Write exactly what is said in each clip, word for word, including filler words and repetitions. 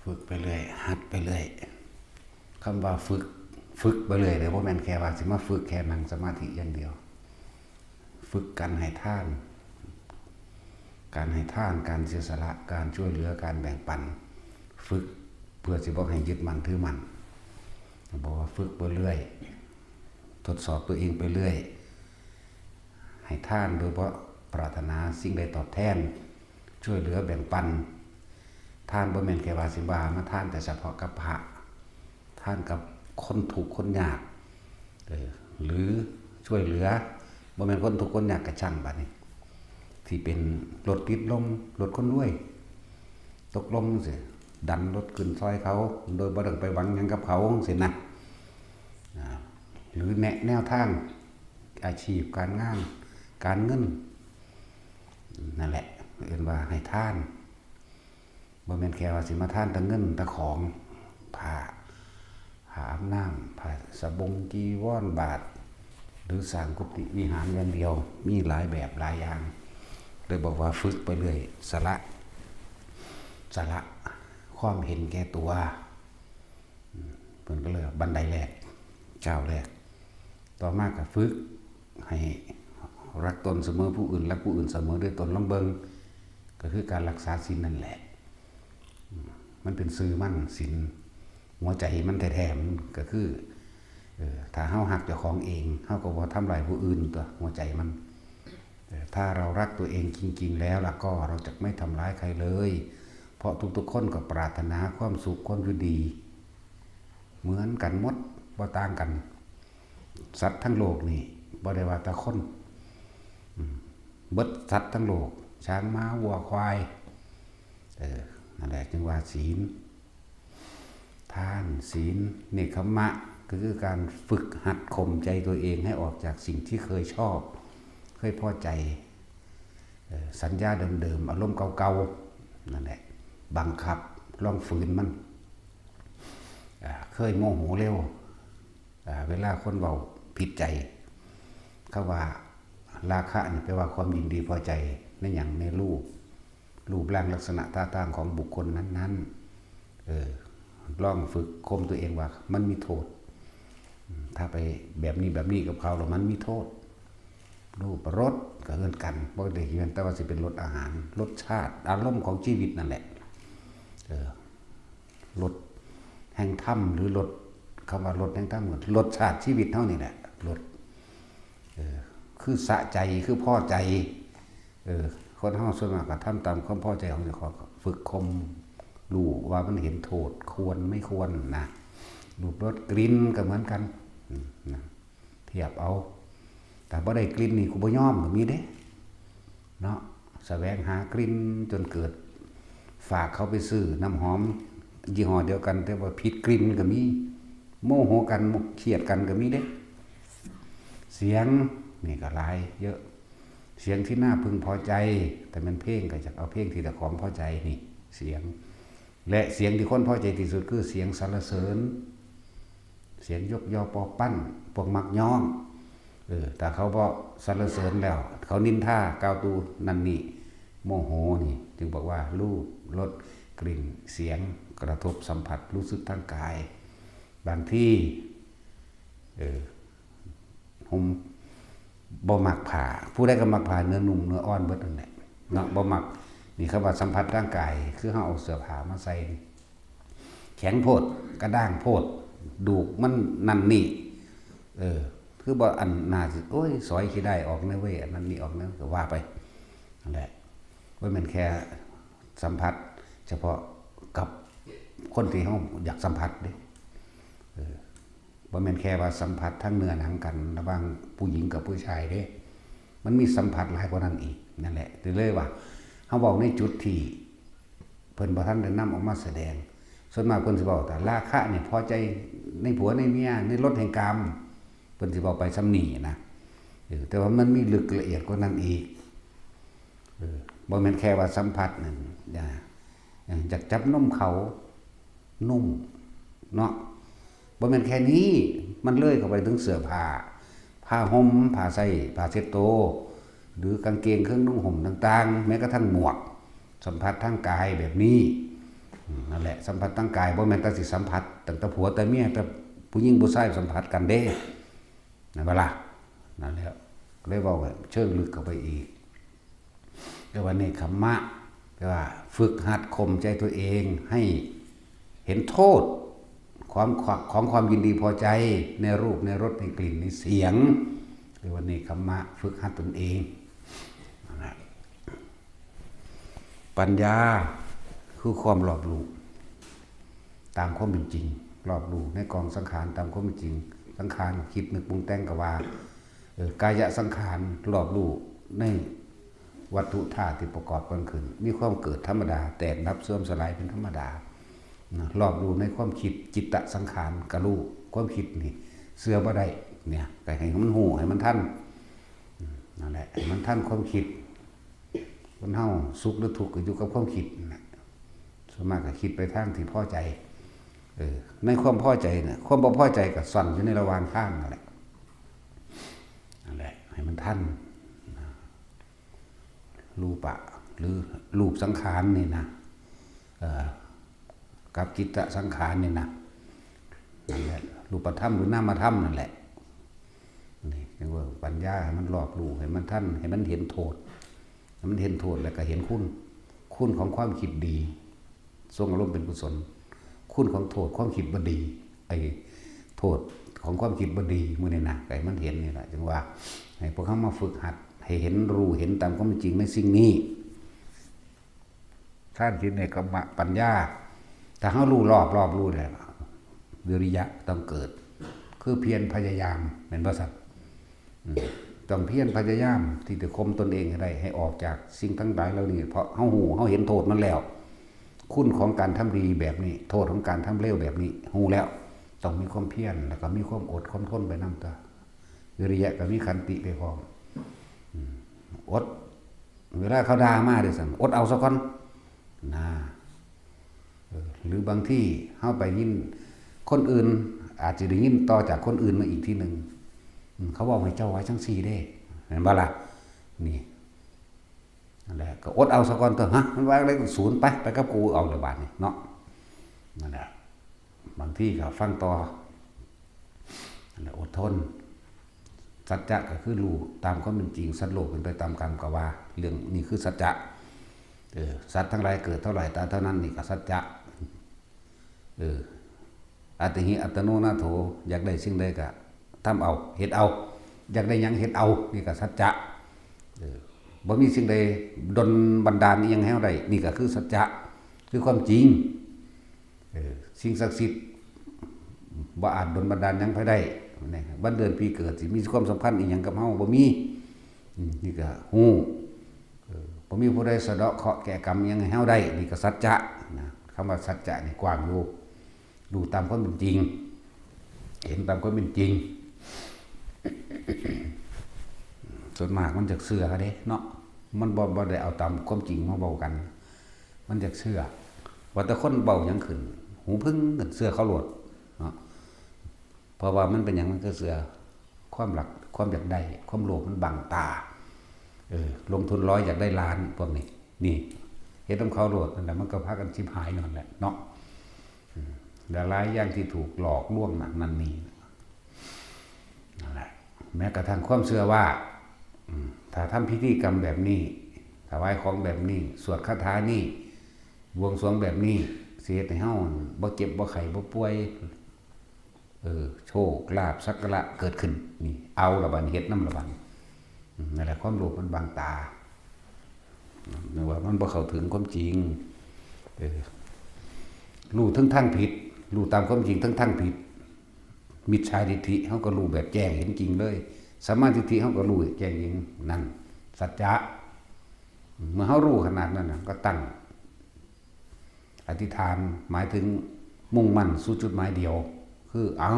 ฝึกไปเรื่อย หัดไปเรื่อย คำว่าฝึก ฝึกไปเรื่อยเนี่ย บ่แม่นแค่ว่าสิมาฝึกแค่นั่งสมาธิอย่างเดียว ฝึกการให้ทาน การให้ทาน การเสียสละ การช่วยเหลือ การแบ่งปัน ฝึกเพื่อสิบ่ให้ยึดมั่นถือมั่น บอกว่าฝึกไปเรื่อย ทดสอบตัวเองไปเรื่อย ให้ทานโดยบ่ปรารถนาสิ่งใดตอบแทน ช่วยเหลือแบ่งปัน ทานบ่แม่นแค่ว่าสิว่ามาทานแต่เฉพาะกับพระ ทานกับคนทุกข์คนยาก เออ หรือช่วยเหลือ บ่แม่นคนทุกข์คนยากกะช่างบาดนี้ ที่เป็นรถติดลม รถคนรวย ตกลมสิ ดันรถขึ้นซอยเขา โดยบ่ต้องไปหวังหยังกับเขาสินะ อ่า หรือแนะแนวทาง อาชีพ การงาน การเงิน นั่นแหละ เอิ้นว่าให้ทาน บ่แม่นแค่ว่าสิมาทานแต่เงินแต่ของ ผ้า ผ้าอาบน้ำ ผ้าสบง จีวร บาตร หรือสร้างกุฏิวิหารอย่างเดียว มีหลายแบบหลายอย่าง เลยบอกว่าฝึกไปเรื่อย สละ สละความเห็นแก่ตัว อืม เพิ่นก็เลยว่าบันไดแรก ก้าวแรก ต่อมาก็ฝึกให้รักตนเสมอผู้อื่น รักผู้อื่นเสมอด้วยตน ลองเบิ่ง ก็คือการรักษาศีลนั่นแหละ อืม มันเป็นชื่อมัน ศีล หัวใจมันแท้ๆ มันก็คือ เออ ถ้าเฮาฮักเจ้าของเอง เฮาก็บ่ทำร้ายผู้อื่นตั๊ว หัวใจมัน เออ ถ้าเรารักตัวเองจริงๆ แล้วล่ะก็ เราจะไม่ทำร้ายใครเลย เพราะทุกๆ คนก็ปรารถนาความสุข ความอยู่ดี เหมือนกันหมด บ่ต่างกัน สัตว์ทั้งโลกนี่ บ่ได้ว่าแต่คน อืม เบิดสัตว์ทั้งโลก ช้าง ม้า วัว ควาย เออ นั่นแหละ จึงว่าศีล ทาน ศีล เนกขัมมะ ก็คือการฝึกหัดข่มใจตัวเองให้ออกจากสิ่งที่เคยชอบ เคยพอใจ เอ่อ สัญญาเดิมๆ อารมณ์เก่าๆ นั่นแหละ บังคับ ลองฝืนมัน อ่า เคยโมโหเร็ว อ่า เวลาคนเว้าผิดใจ เขาว่าราคะนี่แปลว่าความยินดีพอใจในหยัง ในรูป รูปร่างลักษณะท่าทางของบุคคลนั้นๆ เออ ลองฝึกข่มตัวเองว่ามันมีโทษ อืม ถ้าไปแบบนี้แบบนี้กับเขาแล้วมันมีโทษ รูปรสก็เหมือนกัน บ่ได้เพียงแต่ว่าสิเป็นรสอาหาร รสชาติ อารมณ์ของชีวิตนั่นแหละ เออ รสแห่งธรรม หรือรส คำว่ารสแห่งธรรม รสชาติชีวิตเฮานี่แหละ รส เออ คือสะใจ คือพอใจ เออ คนเฮาส่วนมากก็ทำตามความพอใจของเจ้าของ ฝึกข่ม รู้ว่ามันเห็นโทษ ควรไม่ควรนะ รูปรสกลิ่นก็เหมือนกัน อืม นะ เทียบเอา แต่บ่ได้กลิ่นนี่กูบ่ยอมก็มีเด้ เนาะ แสวงหากลิ่นจนเกิด ฝากเขาไปซื้อน้ำหอมยี่ห้อเดียวกัน แต่ว่าผิดกลิ่นก็มี โมโหกัน เครียดกันก็มีเด้ เสียงนี่ก็หลายเยอะ เสียงที่น่าพึงพอใจ แต่มันเพลงก็อยากเอาเพลงที่เจ้าของพอใจนี่ เสียง และเสียงที่คนพอใจที่สุดคือเสียงสรรเสริญ เสียงยกยอปอปั้น พวกมักย้อง เออ ถ้าเขาบ่สรรเสริญแล้ว เขานินทากล่าวตู่นั่นนี่ โมโหนี่ จึงบอกว่ารูป รส กลิ่น เสียง กระทบสัมผัส รู้สึกทางกาย บางที เออ ห่ม บ่มักผ้า ผู้ใดก็มักผ้าเนื้อนุ่มเนื้ออ่อนเบิดนั่นแหละ เนาะ บ่มัก นี่คำว่าสัมผัสทางกาย คือเฮาเอาเสื้อผ้ามาใส่ แข็งโพด กระด้างโพด ดูกมันนั่นนี่ เออ คือบ่อันน่าสิ โอ้ย สอยขี้ได้ออกแน่เว้ย อันนั้นนี่ออกแน่ ก็ว่าไป นั่นแหละ บ่แม่นแค่สัมผัสเฉพาะกับคนที่เฮาอยากสัมผัสเด้ เออ บ่แม่นแค่ว่าสัมผัสทางเนื้อหนังกันระหว่างผู้หญิงกับผู้ชายเด้ มันมีสัมผัสหลายกว่านั้นอีก นั่นแหละ ก็เลยว่า เฮาเว้าในจุดที่เพิ่นบ่ทันได้นำออกมาแสดง ส่วนมากเพิ่นสิเว้าแต่ราคะนี่พอใจในผัวในเมีย ในรสแห่งกาม เพิ่นสิเว้าไปส่ำนี้นะ เออ แต่ว่ามันมีลึกละเอียดกว่านั้นอีก เออ บ่แม่นแค่ว่าสัมผัสนั่น อย่า เออ อยากจับนมเขา นุ่ม เนาะ บ่แม่นแค่นี้ มันเลยเข้าไปถึงเสื้อผ้า ผ้าห่ม ผ้าใส่ ผ้าเช็ดโต หรือกางเกงเครื่องนุ่งห่มต่างๆ แม้กระทั่งหมวก สัมผัสทางกายแบบนี้ อืม นั่นแหละ สัมผัสทางกายบ่แม่นแต่สิสัมผัสตั้งแต่ผัวแต่เมีย แต่ผู้หญิงผู้ชายสัมผัสกันเด้ นั่นบ่ล่ะ นั่นแหละ เลยเว้าเชิงลึกเข้าไปอีก เรียกว่าเนกขัมมะ แปลว่าฝึกหัดข่มใจตัวเองให้เห็นโทษ ความ ของความยินดีพอใจในรูป ในรส ในกลิ่น ในเสียง เรียกว่าเนกขัมมะ ฝึกหัดตนเอง นั่นแหละ ปัญญาคือความรอบรู้ตามความเป็นจริง รอบรู้ในกองสังขารตามความเป็นจริง สังขารคิดนึกปรุงแต่งก็ว่า เออ กายสังขารรอบรู้ในวัตถุธาตุที่ประกอบกันขึ้น มีความเกิดธรรมดา แตกดับเสื่อมสลายเป็นธรรมดา นะ รอบรู้ในความคิด จิตตสังขารก็รู้ ความคิดนี่เชื่อบ่ได้ เนี่ย ก็ให้มันฮู้ ให้มันทัน อืม นั่นแหละ ให้มันทันความคิด คนเฮาสุขหรือทุกข์ก็อยู่กับความคิดนั่นแหละ ส่วนมากก็คิดไปทางที่พอใจ เออ ในความพอใจน่ะ ความบ่พอใจก็ซ่อนอยู่ในระหว่างทางนั่นแหละ นั่นแหละ ให้มันทัน รูปะ หรือรูปสังขารนี่นะ เอ่อ กับจิตตสังขารนี่นะ นั่นแหละ รูปธรรมหรือนามธรรมนั่นแหละ นี่เรียกว่าปัญญา ให้มันรอบรู้ ให้มันทัน ให้มันเห็นโทษ ให้มันเห็นโทษแล้วก็เห็นคุณ คุณของความคิดดี ทรงอารมณ์เป็นกุศล คุณของโทษความคิดบ่ดี ไอ้โทษของความคิดบ่ดี มื้อนี้นะ ให้มันเห็นนี่แหละ จึงว่า ให้พวกเฮามาฝึกหัด ให้เห็นรู้ เห็นตามความเป็นจริงในสิ่งนี้ ทานศีลเนกขัมมะปัญญา ถ้าเฮารู้รอบ รอบรู้แล้ว วิริยะต้องเกิด คือเพียรพยายาม แม่นบ่ซั้น อืม ต้องเพียรพยายามที่จะข่มตนเองให้ได้ ให้ออกจากสิ่งทั้งหลายเหล่านี้ เพราะเฮาฮู้ เฮาเห็นโทษมันแล้ว คุณของการทำดีแบบนี้ โทษของการทำเลวแบบนี้ ฮู้แล้ว ต้องมีความเพียร แล้วก็มีความอดความทนไปนำตัว วิริยะก็มีขันติไปพร้อม อืม อด เวลาเขาด่ามาเด้อซั่น อดเอาซะก่อน นะ เออ หรือบางทีเฮาไปยิน คนอื่นอาจจะได้ยินต่อจากคนอื่นมาอีกทีหนึ่ง อืม เขาเว้าให้เจ้าว่าจั่งซี้เด้ แม่นบ่ล่ะ นี่ นั่นแหละ ก็อดเอาซะก่อนเถอะ ฮะ มันว่าอะไรก็ศูนย์ไป ไปกับกูเอาเลยบาดนี้เนาะ นั่นแหละ บางทีก็ฟังต่อ นั่นแหละ อดทน สัจจะก็คือรู้ตามความเป็นจริง สัตว์โลกเป็นไปตามกรรม ก็ว่าเรื่องนี้คือสัจจะ เออ สัตว์ทั้งหลายเกิดเท่าไหร่ตายเท่านั้น นี่ก็สัจจะ เออ อัตถิอัตโนนาโถ อยากได้สิ่งใดก็ทำเอา เฮ็ดเอา อยากได้หยังเฮ็ดเอา นี่ก็สัจจะ เออ บ่มีสิ่งใดดลบันดาลอิหยังให้เฮาได้ นี่ก็คือสัจจะ คือความจริง เออ สิ่งศักดิ์สิทธิ์บ่อาจดลบันดาลหยังไผได้ นี่ วันเดือนปีเกิดสิมีความสำคัญอิหยังกับเฮา บ่มี อืม นี่ก็ฮู้ เออ บ่มีผู้ใดสะเดาะเคราะห์แก้กรรมหยังให้เฮาได้ นี่ก็สัจจะนะ คำว่าสัจจะนี่กว้างอยู่ รู้ตามความเป็นจริง เห็นตามความเป็นจริง ส่วนมากมันจักเชื่อเด้เนาะ มันบ่ บ่ได้เอาตามความจริงมาเว้ากัน มันจักเชื่อ ว่าแต่คนเว้าหยังขึ้น หูผึ้งขึ้น เชื่อเขาโลดเนาะ เพราะว่ามันเป็นหยัง มันก็เชื่อ ความหลัก ความอยากได้ ความโลภมันบังตา เออ ลงทุนร้อยอยากได้ล้าน พวกนี้ นี่ เฮ็ดนำเขาโลด นั่นแหละ มันก็พากันชิบหายนั่นแหละเนาะ อืม และหลายอย่างที่ถูกหลอกลวงนั่น นั่นนี่ นั่นแหละ แม้กระทั่งความเชื่อว่า อืม ถ้าทำพิธีกรรมแบบนี้ ถวายของแบบนี้ สวดคาถานี้ บวงสรวงแบบนี้ สิเฮ็ดให้เฮาบ่เจ็บบ่ไข้บ่ป่วย เออ โชคลาภสักการะเกิดขึ้น นี่ เอาละบัดนี้ เฮ็ดนำละบัดนี้ อืม นั่นแหละ ความโลภมันบังตา นึกว่ามันบ่เข้าถึงความจริง เออ รู้ทั้งทางผิด รู้ตามความจริงทั้งทางผิด มิจฉาทิฏฐิเฮาก็รู้แบบแจ้งเห็นจริงเลย สัมมาทิฏฐิเฮาก็รู้แจ้งเห็น นั่น สัจจะ เมื่อเฮารู้ขนาดนั้นน่ะ ก็ตั้ง อธิษฐานหมายถึงมุ่งมั่นสู่จุดหมายเดียว คือ เอา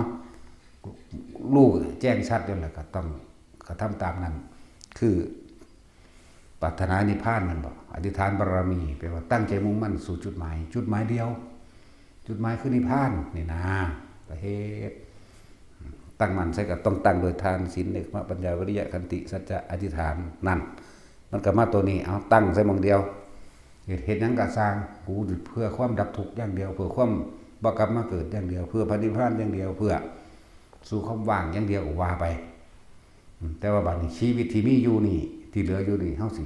รู้แจ้งชัดแล้ว ก็ต้องกระทำตามนั้น คือปรารถนานิพพานนั่นบ่ อธิษฐานบารมี แปลว่าตั้งใจมุ่งมั่นสู่จุดหมาย จุดหมายเดียว จุดหมายคือนิพพาน นี่นะ ประเฮ็ด ตั้งมั่นใส่ก็ต้องตั้งโดยทาน ศีล เนกขัมมะ ปัญญา วิริยะ ขันติ สัจจะ อธิษฐาน นั่น มันก็มาตัวนี้ เอาตั้งใส่หม่องเดียว เฮ็ด เฮ็ดหยังก็ซ่าง กูเพื่อความดับทุกข์อย่างเดียว เพื่อความบ่กลับมาเกิดอย่างเดียว เพื่อพระนิพพานอย่างเดียว เพื่อสู่ความว่างอย่างเดียวก็ว่าไป อืม แต่ว่าบัดนี้ชีวิตที่มีอยู่นี่ ที่เหลืออยู่นี่ เฮาสิ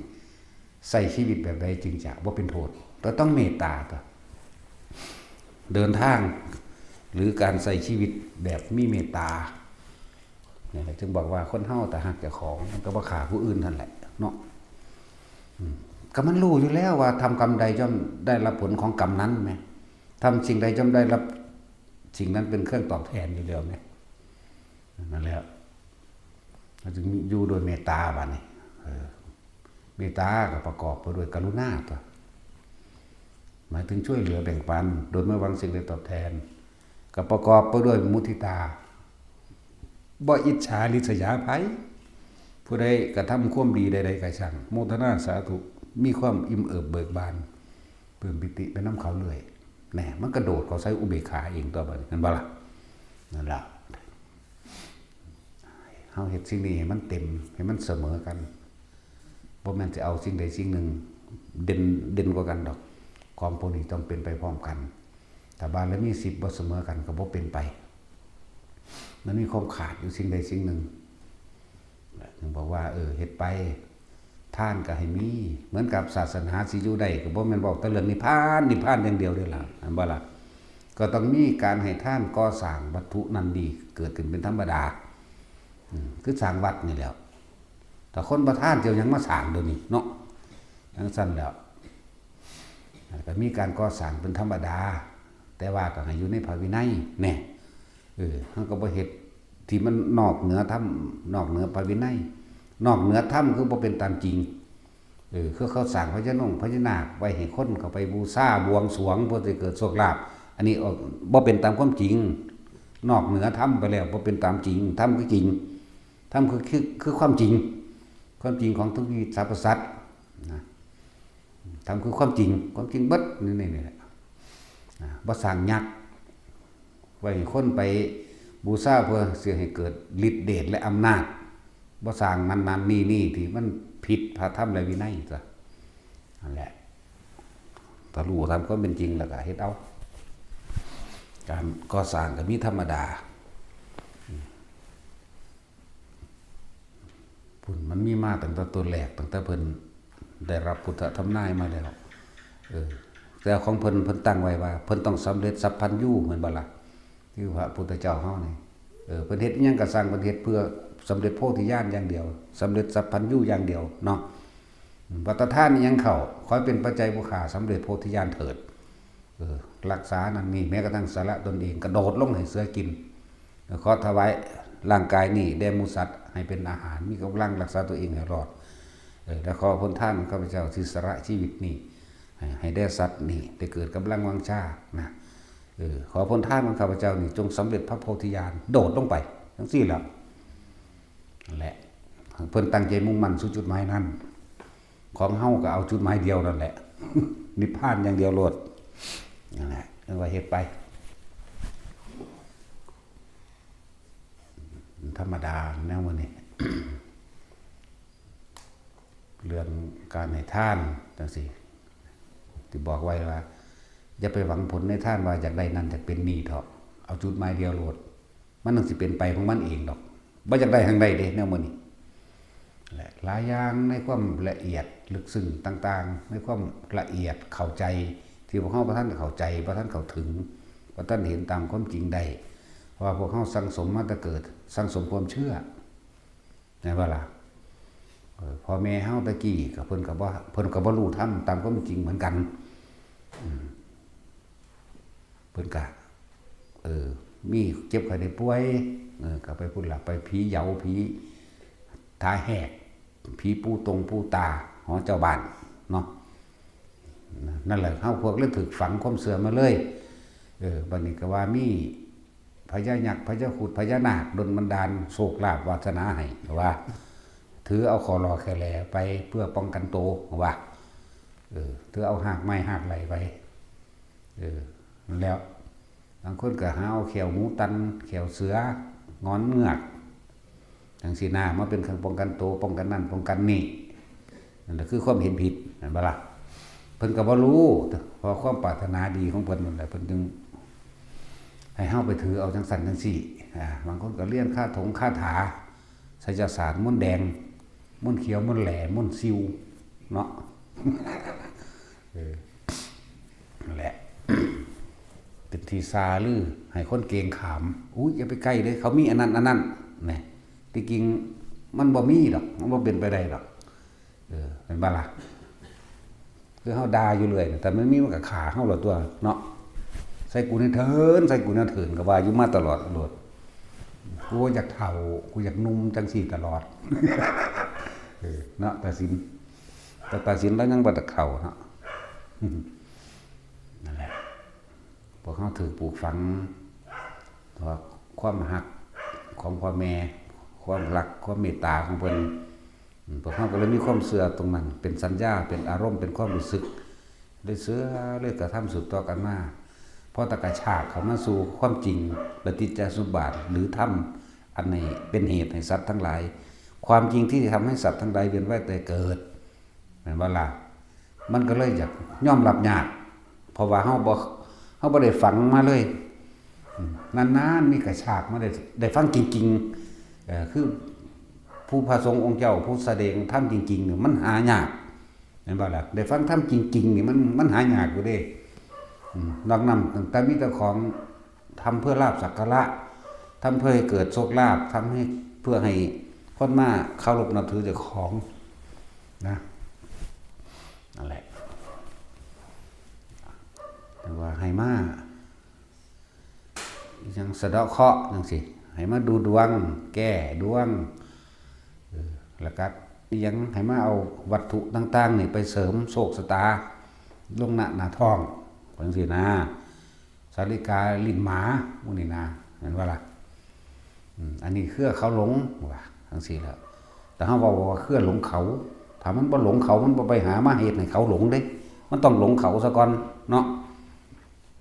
ใช้ชีวิตแบบใดจึงจะบ่เป็นโทษ ก็ต้องเมตตาตั๊ว เดินทาง หรือการใช้ชีวิตแบบมีเมตตา นี่แหละจึงบอกว่าคนเฮาถ้าฮักเจ้าของ มันก็บ่ฆ่าผู้อื่นนั่นแหละเนาะ อืม ก็มันรู้อยู่แล้วว่าทำกรรมใดย่อมได้รับผลของกรรมนั้นแหม ทำสิ่งใดย่อมได้รับสิ่งนั้นเป็นเครื่องตอบแทนอยู่แล้วแหม นั่นแหละ เราจึงมีอยู่โดยเมตตาบัดนี้ เออ เมตตาก็ประกอบไปด้วยกรุณาตั๊ว หมายถึงช่วยเหลือแบ่งปัน โดยไม่หวังสิ่งใดตอบแทน ก็ประกอบไปด้วยมุทิตา บ่อิจฉาริษยาไผ ผู้ใดกระทำความดีใดๆก็ช่าง โมทนาสาธุ มีความอิ่มเอิบเบิกบาน ปลื้มปีติไปนำเขาเรื่อย แน่ มันกระโดดเข้าใส่อุเบกขาเองตั๊วบัดนี้ แม่นบ่ล่ะ นั่นล่ะ เฮาเฮ็ดสิ่งนี้ให้มันเต็ม ให้มันเสมอกัน บ่แม่นสิเอาสิ่งใดสิ่งหนึ่งเด่น เด่นกว่ากันดอก ของพวกนี้ต้องเป็นไปพร้อมกัน ถ้าบารมีสิบบ่เสมอกันก็บ่เป็นไป มันมีความขาดอยู่สิ่งใดสิ่งหนึ่ง จึงบอกว่า เออ เฮ็ดไป ทานก็ให้มี เหมือนกับศาสนาสิอยู่ได้ ก็บ่แม่นเว้าแต่เรื่องนิพพาน นิพพานอย่างเดียวเด้ล่ะ แม่นบ่ล่ะ ก็ต้องมีการให้ทาน ก่อสร้างวัตถุนั่นนี่เกิดขึ้นเป็นธรรมดา อืม คือสร้างวัดนี่แหล้ว ถ้าคนบ่ทานสิเอาหยังมาสร้างเดี๋ยวนี้เนาะ จั่งซั้นแหล้ว ก็มีการก่อสร้างเป็นธรรมดา แต่ว่าก็ให้อยู่ในพระวินัยแน่ เออ เฮาก็บ่เฮ็ดที่มันนอกเหนือธรรม นอกเหนือพระวินัย นอกเหนือธรรมคือบ่เป็นตามจริง เออ คือเขาสร้างพญานงพญานาคไว้ให้คนเข้าไปบูชาบวงสรวงเพื่อสิเกิดโชคลาภ อันนี้ออก บ่เป็นตามความจริง นอกเหนือธรรมไปแล้ว บ่เป็นตามจริง ธรรมคือจริง ธรรมคือ คือ คือความจริง ความจริงของทุกชีวิตสรรพสัตว์นะ ธรรมคือความจริง ความจริงเบิด นี่ นี่ นี่แหละ อ่า บ่สร้างยักษ์ไว้ให้คนไปบูชาเพื่อสิให้เกิดฤทธิ์เดชและอำนาจ บ่สร้างนั่นนั่นนี่นี่ที่มันผิดพระธรรมและวินัยตั๊ว นั่นแหละ ถ้ารู้ตามความเป็นจริงแล้วก็เฮ็ดเอา การก่อสร้างก็มีธรรมดา พุ้นมันมีมาตั้งแต่ต้นแรก ตั้งแต่เพิ่นได้รับพุทธธรรมนายมาแล้ว เออ แต่ของเพิ่น เพิ่นตั้งไว้ว่า เพิ่นต้องสำเร็จสัพพัญญู แม่นบ่ล่ะ คือพระพุทธเจ้าเฮานี่ เออ เพิ่นเฮ็ดอิหยังก็ซ่าง เพิ่นเฮ็ดเพื่อสำเร็จโพธิญาณอย่างเดียว สำเร็จสัพพัญญูอย่างเดียวเนาะ อืม ว่าแต่ทานอิหยังเข้า ขอให้เป็นปัจจัยผู้ข้าสำเร็จโพธิญาณเถิด เออ รักษานั่นนี่ แม้กระทั่งสละตนเอง กระโดดลงให้เสือกิน เออ ขอถวายร่างกายนี้แด่หมู่สัตว์ให้เป็นอาหาร มีกำลังรักษาตัวเองให้รอด เออ และขอผลทานของข้าพเจ้าที่สละชีวิตนี้ ให้ ให้แด่สัตว์นี่ ได้เกิดกำลังวังชานะ เออ ขอผลทานของข้าพเจ้านี่จงสำเร็จพระโพธิญาณ โดดลงไป จั่งซี้แหละ นั่นแหละ เพิ่นตั้งใจมุ่งมั่นสู่จุดหมายนั้น ของเฮาก็เอาจุดหมายเดียวนั่นแหละ นิพพานอย่างเดียวโลด นั่นแหละ เรียกว่าเฮ็ดไป ธรรมดาแนวมื้อนี้ เรื่องการให้ทานจั่งซี้ ที่บอกไว้ว่า อย่าไปหวังผลในทานว่าอยากได้นั่นอยากเป็นนี่เถาะ เอาจุดหมายเดียวโลด มันจั่งสิเป็นไปของมันเองดอก บ่อยากได้ทางใดเด้แนวมื้อนี้ และหลายอย่างในความละเอียดลึกซึ้งต่างๆ ในความละเอียดเข้าใจ ที่พวกเฮาบ่ทันเข้าใจ บ่ทันเข้าถึง บ่ทันเห็นตามความจริงได้ เพราะว่าพวกเฮาสั่งสมมาแต่เกิด สั่งสมความเชื่อ แม่นบ่ล่ะ เออ พ่อแม่เฮาแต่กี้ก็เพิ่นก็บ่ เพิ่นก็บ่รู้ธรรมตามความจริงเหมือนกัน อืม เพิ่นก็ เออ มีเจ็บไข้ได้ป่วย เออ ก็ไปพุ้นล่ะ ไปผีเหยา ผีตาแหก ผีปู่ตงปู่ตา หอเจ้าบ้านเนาะ นั่นแหละ เฮาพวกเลยถูกฝังความเชื่อมาเลย เออ บัดนี้ก็ว่ามีพญายักษ์ พญาครุฑ พญานาคดลบันดาลโชคลาภวาสนาให้ ว่า ถือเอาข้อหล่อแค่แหล่ไปเพื่อป้องกันตัว ว่า เออ ถือเอาหากไม้หากไหล่ไป เออ นั่นแหล้ว บางคนก็หาเอาแข้วหมูตัน แข้วเสือ งอนเงือก จั่งซี้นะ มาเป็นเครื่องป้องกันตัว ป้องกันนั่น ป้องกันนี่ นั่นแหละคือความเห็นผิด แม่นบ่ล่ะ พิ่นก็บ่รู้ เพราะความปรารถนาดีของเพิ่นนั่นแหละ เพิ่นจึงให้เฮาไปถือเอาจังซั่นจังซี่ อ่า บางคนก็เรียนคาถงคาถา ไสยศาสตร์ มนต์แดง มนต์เขียว มนต์แหล่ มนต์ซิว เนาะ เออ นั่นแหละ เป็นที่ซาลือ ให้คนเกรงขาม อุ๊ย อย่าไปใกล้เด้อ เขามีอันนั้น อันนั้น นี่ ที่จริงมันบ่มีดอก มันบ่เป็นไปได้ดอก เออ แม่นบ่ล่ะ คือเฮาด่าอยู่เรื่อย แต่มันมีมันก็ฆ่าเฮาแล้วตั่วเนาะ ใส่กูแหน่เถิน ใส่กูแหน่เถิน ก็ว่าอยู่มาตลอดโลด กูอยากเฒ่า กูอยากหนุ่มจังซี่ตลอด เออ เนาะ ตาสิน แต่ตาสินลาวยังบ่ทันเฒ่าเนาะ นั่นแหละ พวกเฮาถูกปลูกฝังว่าความฮักของพ่อแม่ ความรัก ความเมตตาของเพิ่น อืม พวกเฮาก็เลยมีความเชื่อตรงนั้น เป็นสัญญา เป็นอารมณ์ เป็นความรู้สึก เลยเชื่อ เลยกระทำสืบต่อกันมา พอตะกะชากเข้ามาสู่ความจริง ปฏิจจสมุปบาท หรือธรรมอันนี้เป็นเหตุให้สัตว์ทั้งหลาย ความจริงที่ทำให้สัตว์ทั้งหลายเวียนว่ายตายเกิด แม่นบ่ล่ะ มันก็เลยอยากยอมรับยาก เพราะว่าเฮาบ่ เฮาบ่ได้ฝังมาเลย อืม นานๆ มีกระชากมาได้ ได้ฟังจริงๆ เอ่อ คือผู้พระสงฆ์องค์เจ้า ผู้แสดงธรรมจริงๆ เนี่ย มันหายาก แม่นบ่ล่ะ ได้ฟังธรรมจริงๆ นี่มัน มันหายากอยู่เด้ อืม นอกนั้นตั้งแต่มีแต่ของ ทำเพื่อลาภสักการะ ทำเพื่อให้เกิดโชคลาภ ทำให้ เพื่อให้คนมาเคารพนับถือเจ้าของนะ นั่นแหละ แต่ว่าให้มา อิหยังสะเดาะเคราะห์จังซี่ ให้มาดูดวง แก้ดวง เออ แล้วก็อิหยังให้มาเอาวัตถุต่างๆ นี่ไปเสริมโชคชะตา ลงหน้า หน้าท้อง จังซี่นะ สาลิกาลิ้นหมา หมู่นี่นะ แม่นบ่ล่ะ อืม อันนี้เครือเขาหลง ว่าจังซี่แหล้ว แต่เฮาเว้าว่าเครือหลงเขา ถ้ามันบ่หลงเขา มันบ่ไปหามาเฮ็ดให้เขาหลงเด้ มันต้องหลงเขาซะก่อนเนาะ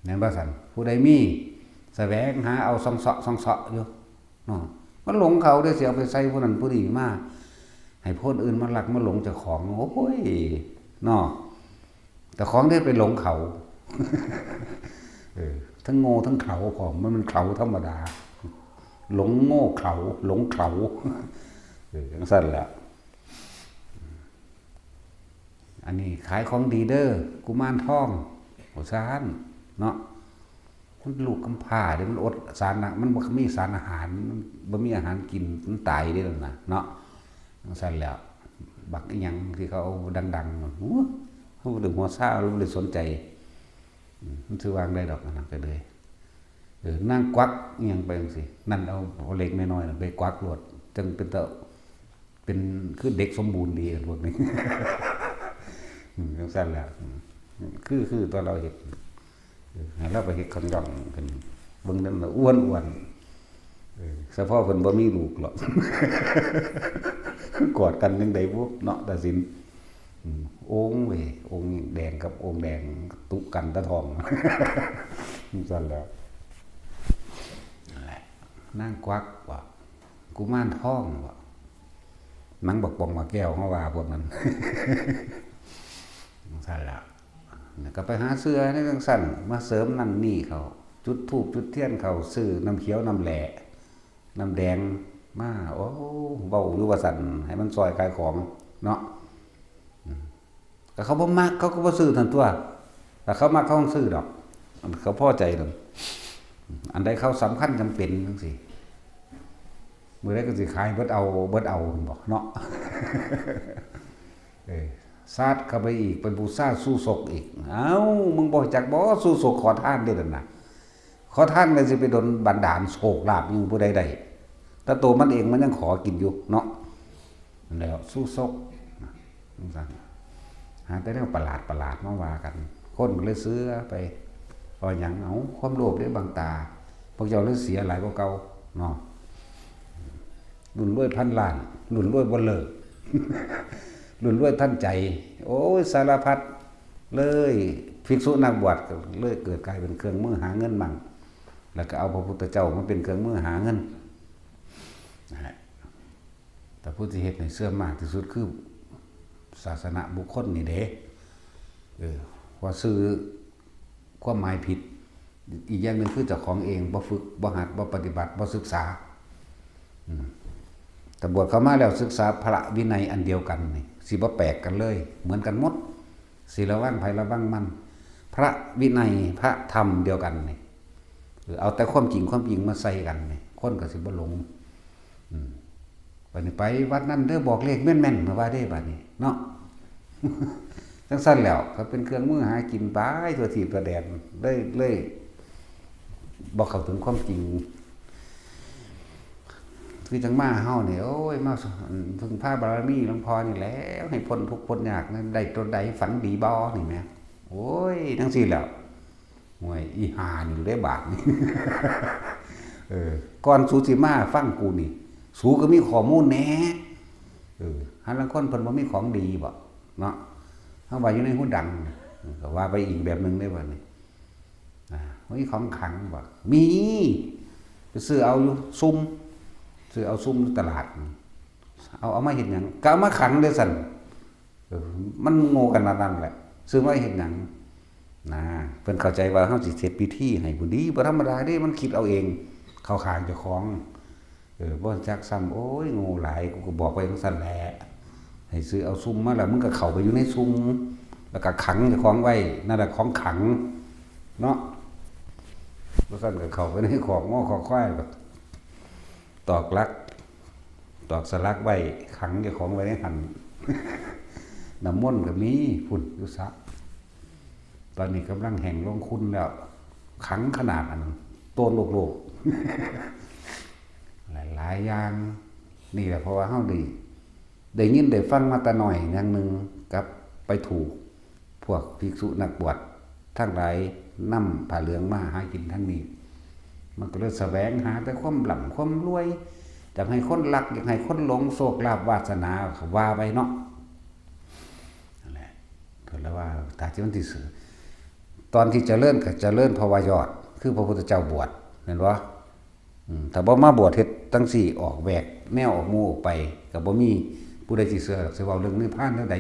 แม่นบ่ซั่น ผู้ใดมี แสวงหาเอาส่องเซาะส่องเซาะอยู่เนาะ มันหลงเขาเด้ สิเอาไปใส่ผู้นั้นผู้นี้มา ให้คนอื่นมาลักมาหลงเจ้าของ โอ้ย เนาะ แต่ของที่ไปหลงเขา เออ ทั้งโง่ทั้งเขลาพร้อม มันเป็นเขลาธรรมดา หลงโง่เขลา หลงเขลา เออ จังซั่นแหละ อันนี้ขายของดีเด้อ กุมารทอง ว่าซั่นเนาะ มันลูกกำพร้าเด้ มันอดสารนะ มันบ่มีสารอาหาร มันบ่มีอาหารกิน มันตายเด้นั่นน่ะเนาะ จังซั่นแหล้ว บักอิหยังที่เขาดังๆ นั่น โอ้ เขาบ่ได้หัวซา บ่ได้สนใจ อืม มันสิวางได้ดอก อันนั้นก็เลย เออ นางกวักอิหยังไปจังซี่ นั่นเอา เอาเหล็กน้อยๆ นั่นไปกวักโลด จังเป็นตา เป็นคือเด็กสมบูรณ์ดีกันพวกนี้ อืม จังซั่นแหละ อืม คือ คือตอนเราเฮ็ด เออ ให้เราไปเฮ็ดคันย่องขึ้น เบิ่งนั่นน่ะอ้วนๆ เออ เฉพาะเพิ่นบ่มีลูกหรอก กอดกันจังใดบุเนาะ ตาสิน อืม โอ่งเว้ย โอ่งแดงกับโอ่งแดงตุกันตะทอง จังซั่นแหละ นั่นแหละ นางกวักบ่ กุมารทองบ่ หนังบักป๋องบักแก้ว เฮาว่าพวกนั้น จังซั่นล่ะ แล้วก็ไปหาซื้อในจังซั่น มาเสริมนั่นนี่เขา จุดธูปจุดเทียนเขา ซื้อน้ำเขียวน้ำแหล่ น้ำแดงมา โอ้ เว้าอยู่ว่าซั่น ให้มันซอยขายของเนาะ อืม ก็เขาบ่มัก เขาก็บ่ซื้อทันตั๊ว แต่เขามัก เขาต้องซื้อดอก เขาพอใจดอก อันใดเขาสำคัญจำเป็นจังซี่ มื้อใดก็สิขายเบิดเอา เบิดเอาหั่นบ่เนาะ เออ ซาดเข้าไปอีก ไปบูชาชูศกอีก เอ้า มึงบ่รู้จักบ่ ชูศกขอทานเด้อนั่นน่ะ ขอทานก็สิไปดลบันดาลโชคลาภอยู่ผู้ใดได้ แต่ตัวมันเองมันยังขอกินอยู่เนาะ นั่นแหละ ชูศก จังซั่น หาแต่แนวประหลาดประหลาดมาว่ากัน คนก็เลยเชื่อไป เพราะหยัง เอ้า ความโลภเด้บังตา พวกเจ้าเลยเสียหลายกว่าเก่าเนาะ รุ่นรวยพันล้าน รุ่นรวยบ่เลิก รุ่นรวยทันใจ โอ้ย สารพัด เลย ภิกษุนักบวชก็เลยเกิดกลายเป็นเครื่องมือหาเงินมั่ง แล้วก็เอาพระพุทธเจ้ามาเป็นเครื่องมือหาเงิน นั่นแหละ แต่ผู้ที่เฮ็ดให้เสื่อมมากที่สุดคือศาสนบุคคลนี่เด้ เออ ว่าสื่อความหมายผิด อีกอย่างหนึ่งคือเจ้าของเองบ่ฝึก บ่หัด บ่ปฏิบัติ บ่ศึกษา อืม แต่บวชเข้ามาแล้วศึกษาพระวินัยอันเดียวกันนี่ สิบ่แปลกกันเลย เหมือนกันหมด สิระวังไผระวังมัน พระวินัย พระธรรมเดียวกันนี่ เออ เอาแต่ความจริง ความจริงมาใส่กันนี่ คนก็สิบ่หลง อืม บัดนี้ไปวัดนั่นเด้อ บอกเลขแม่นๆ มาว่าเด้ บัดนี้เนาะ จั่งซั่นแล้ว ก็เป็นเครื่องมือหากินไปทั่วทีปทั่วแดน เลย เลยบ่เข้าถึงความจริง คือจั่งมาเฮานี่ โอ้ย มาพึ่งพาบารมีหลวงพ่อนี่แหละ ให้พ้นทุกข์พ้นยากนะ ได้ตัวใดฝันดีบ่นี่แหม โอ้ย จั่งซี่แหล้ว ห่วย อีห่านี่อยู่ได้บาดนี่ เออ ก่อนสูสิมาฟังกูนี่ สูก็มีข้อมูลแหน่ เออ หาลางคนเพิ่นบ่มีของดีบ่ เนาะ เฮาว่าอยู่ในหูดัง เออ ก็ว่าไปอีกแบบหนึ่งได้บัดนี้ อ่า มีของขลังบ่ มี ไปซื้อเอาอยู่ซุม ซื้อเอาซุมอยู่ตลาด เอา เอามาเฮ็ดหยัง ก็เอามาขลังเด้อซั่น เออ มันโง่ขนาดนั้นแหละ ซื้อมาเฮ็ดหยัง นะ เพิ่นเข้าใจว่าเฮาสิเฮ็ดพิธีให้พุ้นดี บ่ธรรมดาเด้ มันคิดเอาเอง เข้าข้างเจ้าของ เออ บ่จักซ้ำ โอ้ย โง่หลาย กูก็บอกไปจั่งซั่นแหละ ให้ซื้อเอาซุมมาแล้ว มึงก็เข้าไปอยู่ในซุม แล้วก็ขังเจ้าของไว้ นั่นแหละของขลัง เนาะ บ่ซั่นก็เข้าไปในคอกงัวคอกควาย ก็ตอกหลัก ตอกสลักไว้ ขังเจ้าของไว้ในหั่น น้ำมนต์ก็มีพุ้นอยู่สระ ตอนนี้กำลังแห้งลงขุ่นแล้ว ขลังขนาดอันนั้น โตนโลกๆ หลายๆ อย่าง นี่แหละ เพราะว่าเฮาได้ ได้ยินได้ฟังมาแต่น้อยอย่างหนึ่ง กับไปถูกพวกภิกษุนักบวชทั้งหลายนำผ้าเหลืองมาหากินทั้งนี้ มันก็เลยแสวงหาแต่ความร่ำความรวย อยากให้คนรัก อยากให้คนหลง โชคลาภวาสนา ก็ว่าไปเนาะ นั่นแหละ ก็เลยว่า ถ้าที่มันที่สุด ตอนที่เจริญก็เจริญเพราะว่ายอด คือพระพุทธเจ้าบวช แม่นบ่ อืม ถ้าบ่มาบวชเฮ็ดจั่งซี้ ออกแหวกแนวออกหมู่ออกไป ก็บ่มีผู้ใดสิเชื่อดอก สิเว้าเรื่องนิพพานแนวใด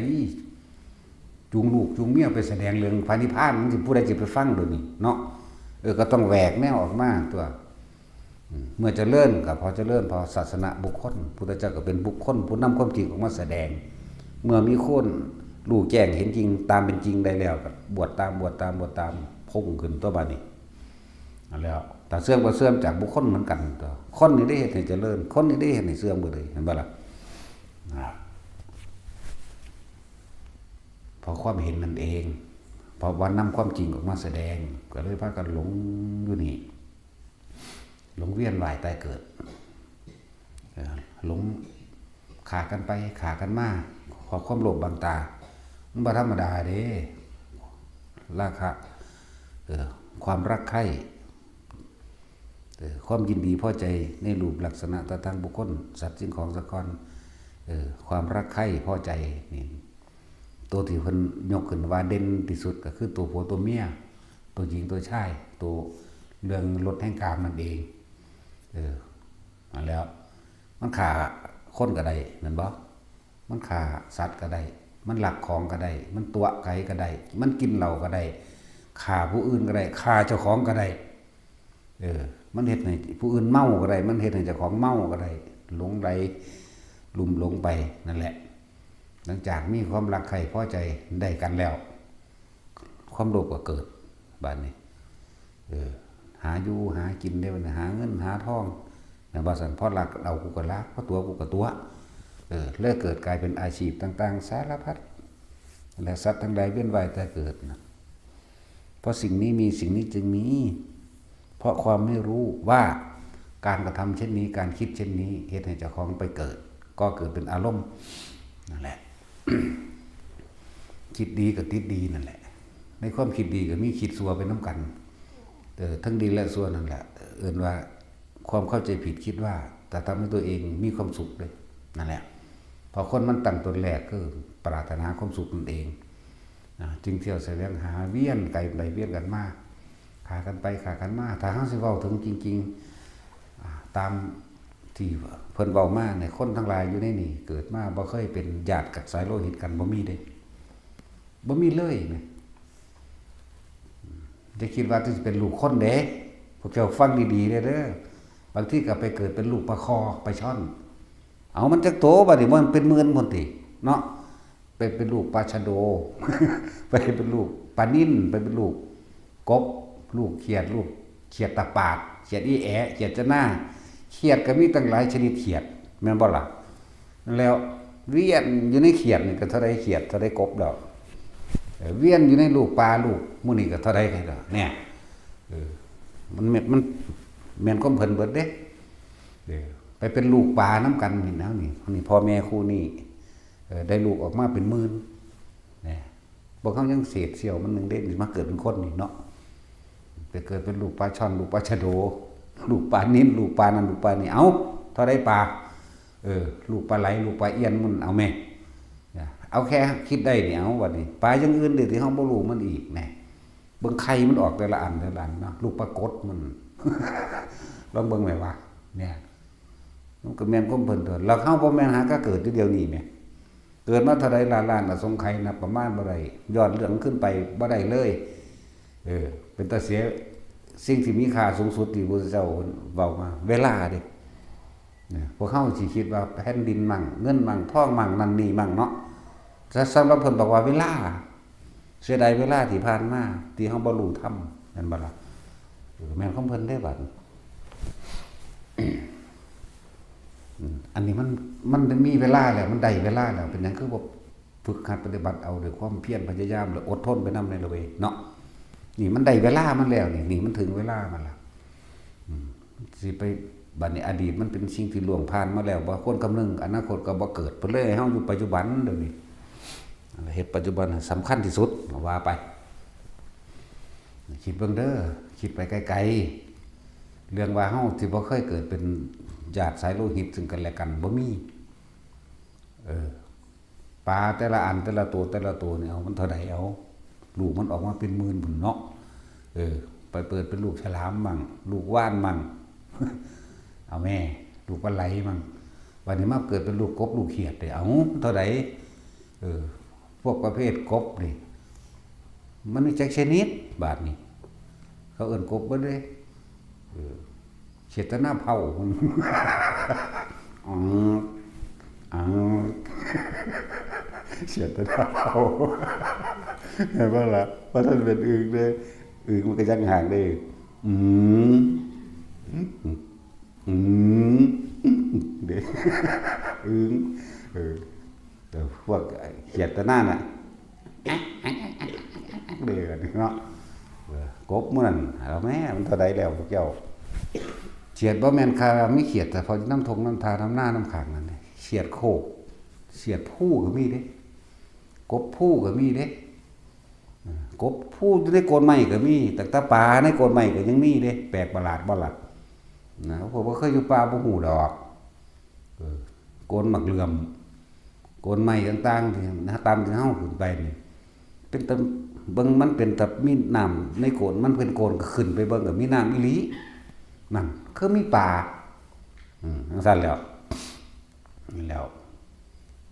จูงลูกจูงเมียไปแสดงเรื่องพระนิพพาน มันสิผู้ใดสิไปฟังเดี๋ยวนี้เนาะ เออ ก็ต้องแหวกแนวออกมาตั๊ว อืม เมื่อเจริญก็พอเจริญพอศาสนบุคคล พุทธเจ้าก็เป็นบุคคลผู้นำความจริงออกมาแสดง เมื่อมีคนรู้แจ้งเห็นจริงตามเป็นจริงได้แล้ว ก็บวชตาม บวชตาม บวชตาม พุ่งขึ้นตั๊วบัดนี้ นั่นแหล้ว ถ้าเสื่อมก็เสื่อมจากบุคคลเหมือนกันตั๊ว คนนี่ได้เฮ็ดให้เจริญ คนนี่ได้เฮ็ดให้เสื่อมเบิดเลย เห็นบ่ล่ะ นะ เพราะความเห็นนั่นเอง เพราะว่านำความจริงออกมาแสดง ก็เลยพากันหลงอยู่นี่ หลงเวียนว่ายตายเกิด เออ หลงฆ่ากันไปฆ่ากันมา เพราะความโลภบังตา มันบ่ธรรมดาเด้ ราคะ เออ ความรักใคร่ เออ ความยินดีพอใจในรูปลักษณะท่าทางบุคคล สัตว์สิ่งของสังขาร เออ ความรักใคร่พอใจนี่ ตัวที่เพิ่นยกขึ้นว่าเด่นที่สุดก็คือตัวผัวตัวเมีย ตัวหญิงตัวชาย ตัวเรื่องรสแห่งกามนั่นเอง เออ นั่นแหล้ว มันฆ่าคนก็ได้ แม่นบ่ มันฆ่าสัตว์ก็ได้ มันลักของก็ได้ มันตั๋วไก่ก็ได้ มันกินเหล้าก็ได้ ฆ่าผู้อื่นก็ได้ ฆ่าเจ้าของก็ได้ เออ มันเฮ็ดให้ผู้อื่นเมาก็ได้ มันเฮ็ดให้เจ้าของเมาก็ได้ หลงไหลลุ่มหลงไปนั่นแหละ หลังจากมีความรักใคร่พอใจได้กันแล้ว ความโลภก็เกิด บัดนี้ เออ หาอยู่หากินได้บัดนี้ หาเงินหาทอง แม่นบ่ซั่น พอลักเอากูก็ลัก พอตั๋วกูก็ตั๋ว เออ เลยเกิดกลายเป็นอาชีพต่างๆ สารพัด และสัตว์ทั้งหลายเวียนว่ายตายเกิดนะ เพราะสิ่งนี้มี สิ่งนี้จึงมี เพราะความไม่รู้ว่าการกระทำเช่นนี้ การคิดเช่นนี้ เฮ็ดให้เจ้าของไปเกิด ก็เกิดเป็นอารมณ์ นั่นแหละ คิดดีก็ติดดีนั่นแหละ ในความคิดดีก็มีคิดชั่วไปนำกัน เออ ทั้งดีและชั่วนั่นแหละ เอิ้นว่าความเข้าใจผิดคิดว่าจะทำให้ตัวเองมีความสุขเลย นั่นแหละ เพราะคนมันตั้งต้นแรกคือปรารถนาความสุขนั่นเอง นะ จึงเที่ยวแสวงหาเวียนไกลไปเวียนกันมา ฆ่ากันไปฆ่ากันมา ถ้าเฮาสิเว้าถึงจริงๆ อ่า ตามที่เพิ่นเว้ามาเนี่ย คนทั้งหลายอยู่ในนี่เกิดมาบ่เคยเป็นญาติกับสายโลหิตกัน บ่มีเด้ บ่มีเลยนะ อย่าคิดว่าสิเป็นลูกคนเด้ พวกเจ้าฟังดีๆเด้อ บางทีก็ไปเกิดเป็นลูกปลาคอ ปลาช่อน เอามันจักโตบัดนี้ มันเป็นหมื่นพุ้นติ เนาะ ไปเป็นลูกปลาชะโด ไปเป็นลูกปลานิล ไปเป็นลูกกบ ลูกเขียด ลูกเขียดตาปาด เขียดอีแอะ เขียดจะหน้า เขียดก็มีตั้งหลายชนิดเขียด แม่นบ่ล่ะ? แล้วเวียนอยู่ในเขียดนี่ก็เท่าใดเขียด เท่าใดกบแล้ว เออ เวียนอยู่ในลูกปลาลูกหมู่นี่ก็เท่าใดแล้ว เนี่ย เออ มันแม่น มันแม่นความเพิ่นเบิดเด้ เออ ไปเป็นลูกปลานำกันนี่นะ นี่ นี่พ่อแม่คู่นี้ เออ ได้ลูกออกมาเป็นหมื่น นะ พวกเขายังเศษเสี้ยวมันหนึ่งเด้ มาเกิดเป็นคนนี่เนาะ ไปเกิดเป็นลูกปลาช่อน ลูกปลาชะโด ลูกปลานิล ลูกปลานั่น ลูกปลานี่ เอ้า เท่าใดปลา เออ ลูกปลาไหล ลูกปลาเอี้ยน มันเอาแม่ นะ เอาแค่คิดได้นี่ เอาบัดนี้ ปลาอย่างอื่นเด้อที่เฮาบ่รู้มันอีก แหน่ เบิ่งไข่มันออกแต่ละอัน แต่ละอันเนาะ ลูกปลากดมัน ลองเบิ่งแหมว่า เนี่ย มันก็แม่นความเพิ่นตัว แล้วเฮาบ่แม่นหากะเกิดอยู่เดี๋ยวนี้แหม เกิดมาเท่าใดล้านล้านอสงไขย นับประมาณบ่ได้ ย้อนเรื่องขึ้นไปบ่ได้เลย เออ เป็นตาเสียสิ่งที่มีค่าสูงสุดที่พระพุทธเจ้าเว้ามา เวลาเด้ เนี่ย พวกเฮาสิคิดว่าแผ่นดินมั่ง เงินมั่ง ทองมั่ง นั่นนี่มั่งเนาะ แต่สำหรับเพิ่นบอกว่าเวลา เสียดายเวลาที่ผ่านมา ที่เฮาบ่รู้ธรรม แม่นบ่ล่ะ? เออ แม่นของเพิ่นเด้บัด อืม อันนี้มัน มันมีเวลาแล้ว มันได้เวลาแล้ว เป็นหยังคือบ่ฝึกหัดปฏิบัติเอาด้วยความเพียรพยายาม และอดทนไปนำในละเว้ยเนาะ นี่มันได้เวลามันแล้ว นี่ นี่มันถึงเวลามันแล้ว อืม สิไป บัดนี้อดีตมันเป็นสิ่งที่ล่วงผ่านมาแล้ว บ่ควรคำนึง อนาคตก็บ่เกิด เพิ่นเลยให้เฮาอยู่ปัจจุบันเดี๋ยวนี้ เฮ็ดปัจจุบันให้สำคัญที่สุด ว่าไป คิดเบิ่งเด้อ คิดไปไกลๆ เรื่องว่าเฮาสิบ่เคยเกิดเป็นญาติสายโลหิตซึ่งกันและกัน บ่มี เออ ปลาแต่ละอัน แต่ละตัว แต่ละตัวนี่ เอามันเท่าใด เอา ลูกมันออกมาเป็นหมื่นพุ้นเนาะ เออ ไปเกิดเป็นลูกฉลามมั่ง ลูกวาฬมั่ง เอาแม่ ลูกปลาไหลมั่ง บัดนี้มาเกิดเป็นลูกกบ ลูกเขียดเด้ เอา เท่าใด เออ พวกประเภทกบนี่ มันมีจักชนิด บาดนี้ เขาเอิ้นกบเบิดเด้ เออ เขียดตะหน้าเผา อ๋อ อ๋อ เขียดตะหน้าเผา เห็นบ่ล่ะ ว่าท่านเป็นอึ่งเด้ อึ่งมันก็ยังห่างเด้ อืม อืม เด้ อึ่ง เออ เออ พวกเขียดตะหน้าน่ะ เด้อเนาะ เออ กบมื้อนั้น เอาแม่ มันเท่าใดแล้วพวกเจ้า เขียดบ่แม่นคา มีเขียดแต่พอน้ำทงน้ำทา น้ำหน้าน้ำขังนั่นเด้ เขียดโคก เขียดภูก็มีเด้ กบภูก็มีเด้ เออ กบภูอยู่ในโคนไม้ก็มี ตั้งแต่ปลาในโคนไม้ก็ยังมีเด้ แปลกประหลาดบ่ล่ะ นะ พวกบ่เคยอยู่ป่าบ่ฮู้ดอก เออ โคนหมากเหลื่อม โคนไม้ต่างๆ ที่นะ ตามที่เฮาขึ้นไปนี่ เป็นตะ เบิ่งมันเป็นตะมีน้ำในโคน มันเป็นโคนก็ขึ้นไปเบิ่งก็มีน้ำอีหลี นั่น คือมีปลา อืม จั่งซั้นแหล้ว นี่แหล้ว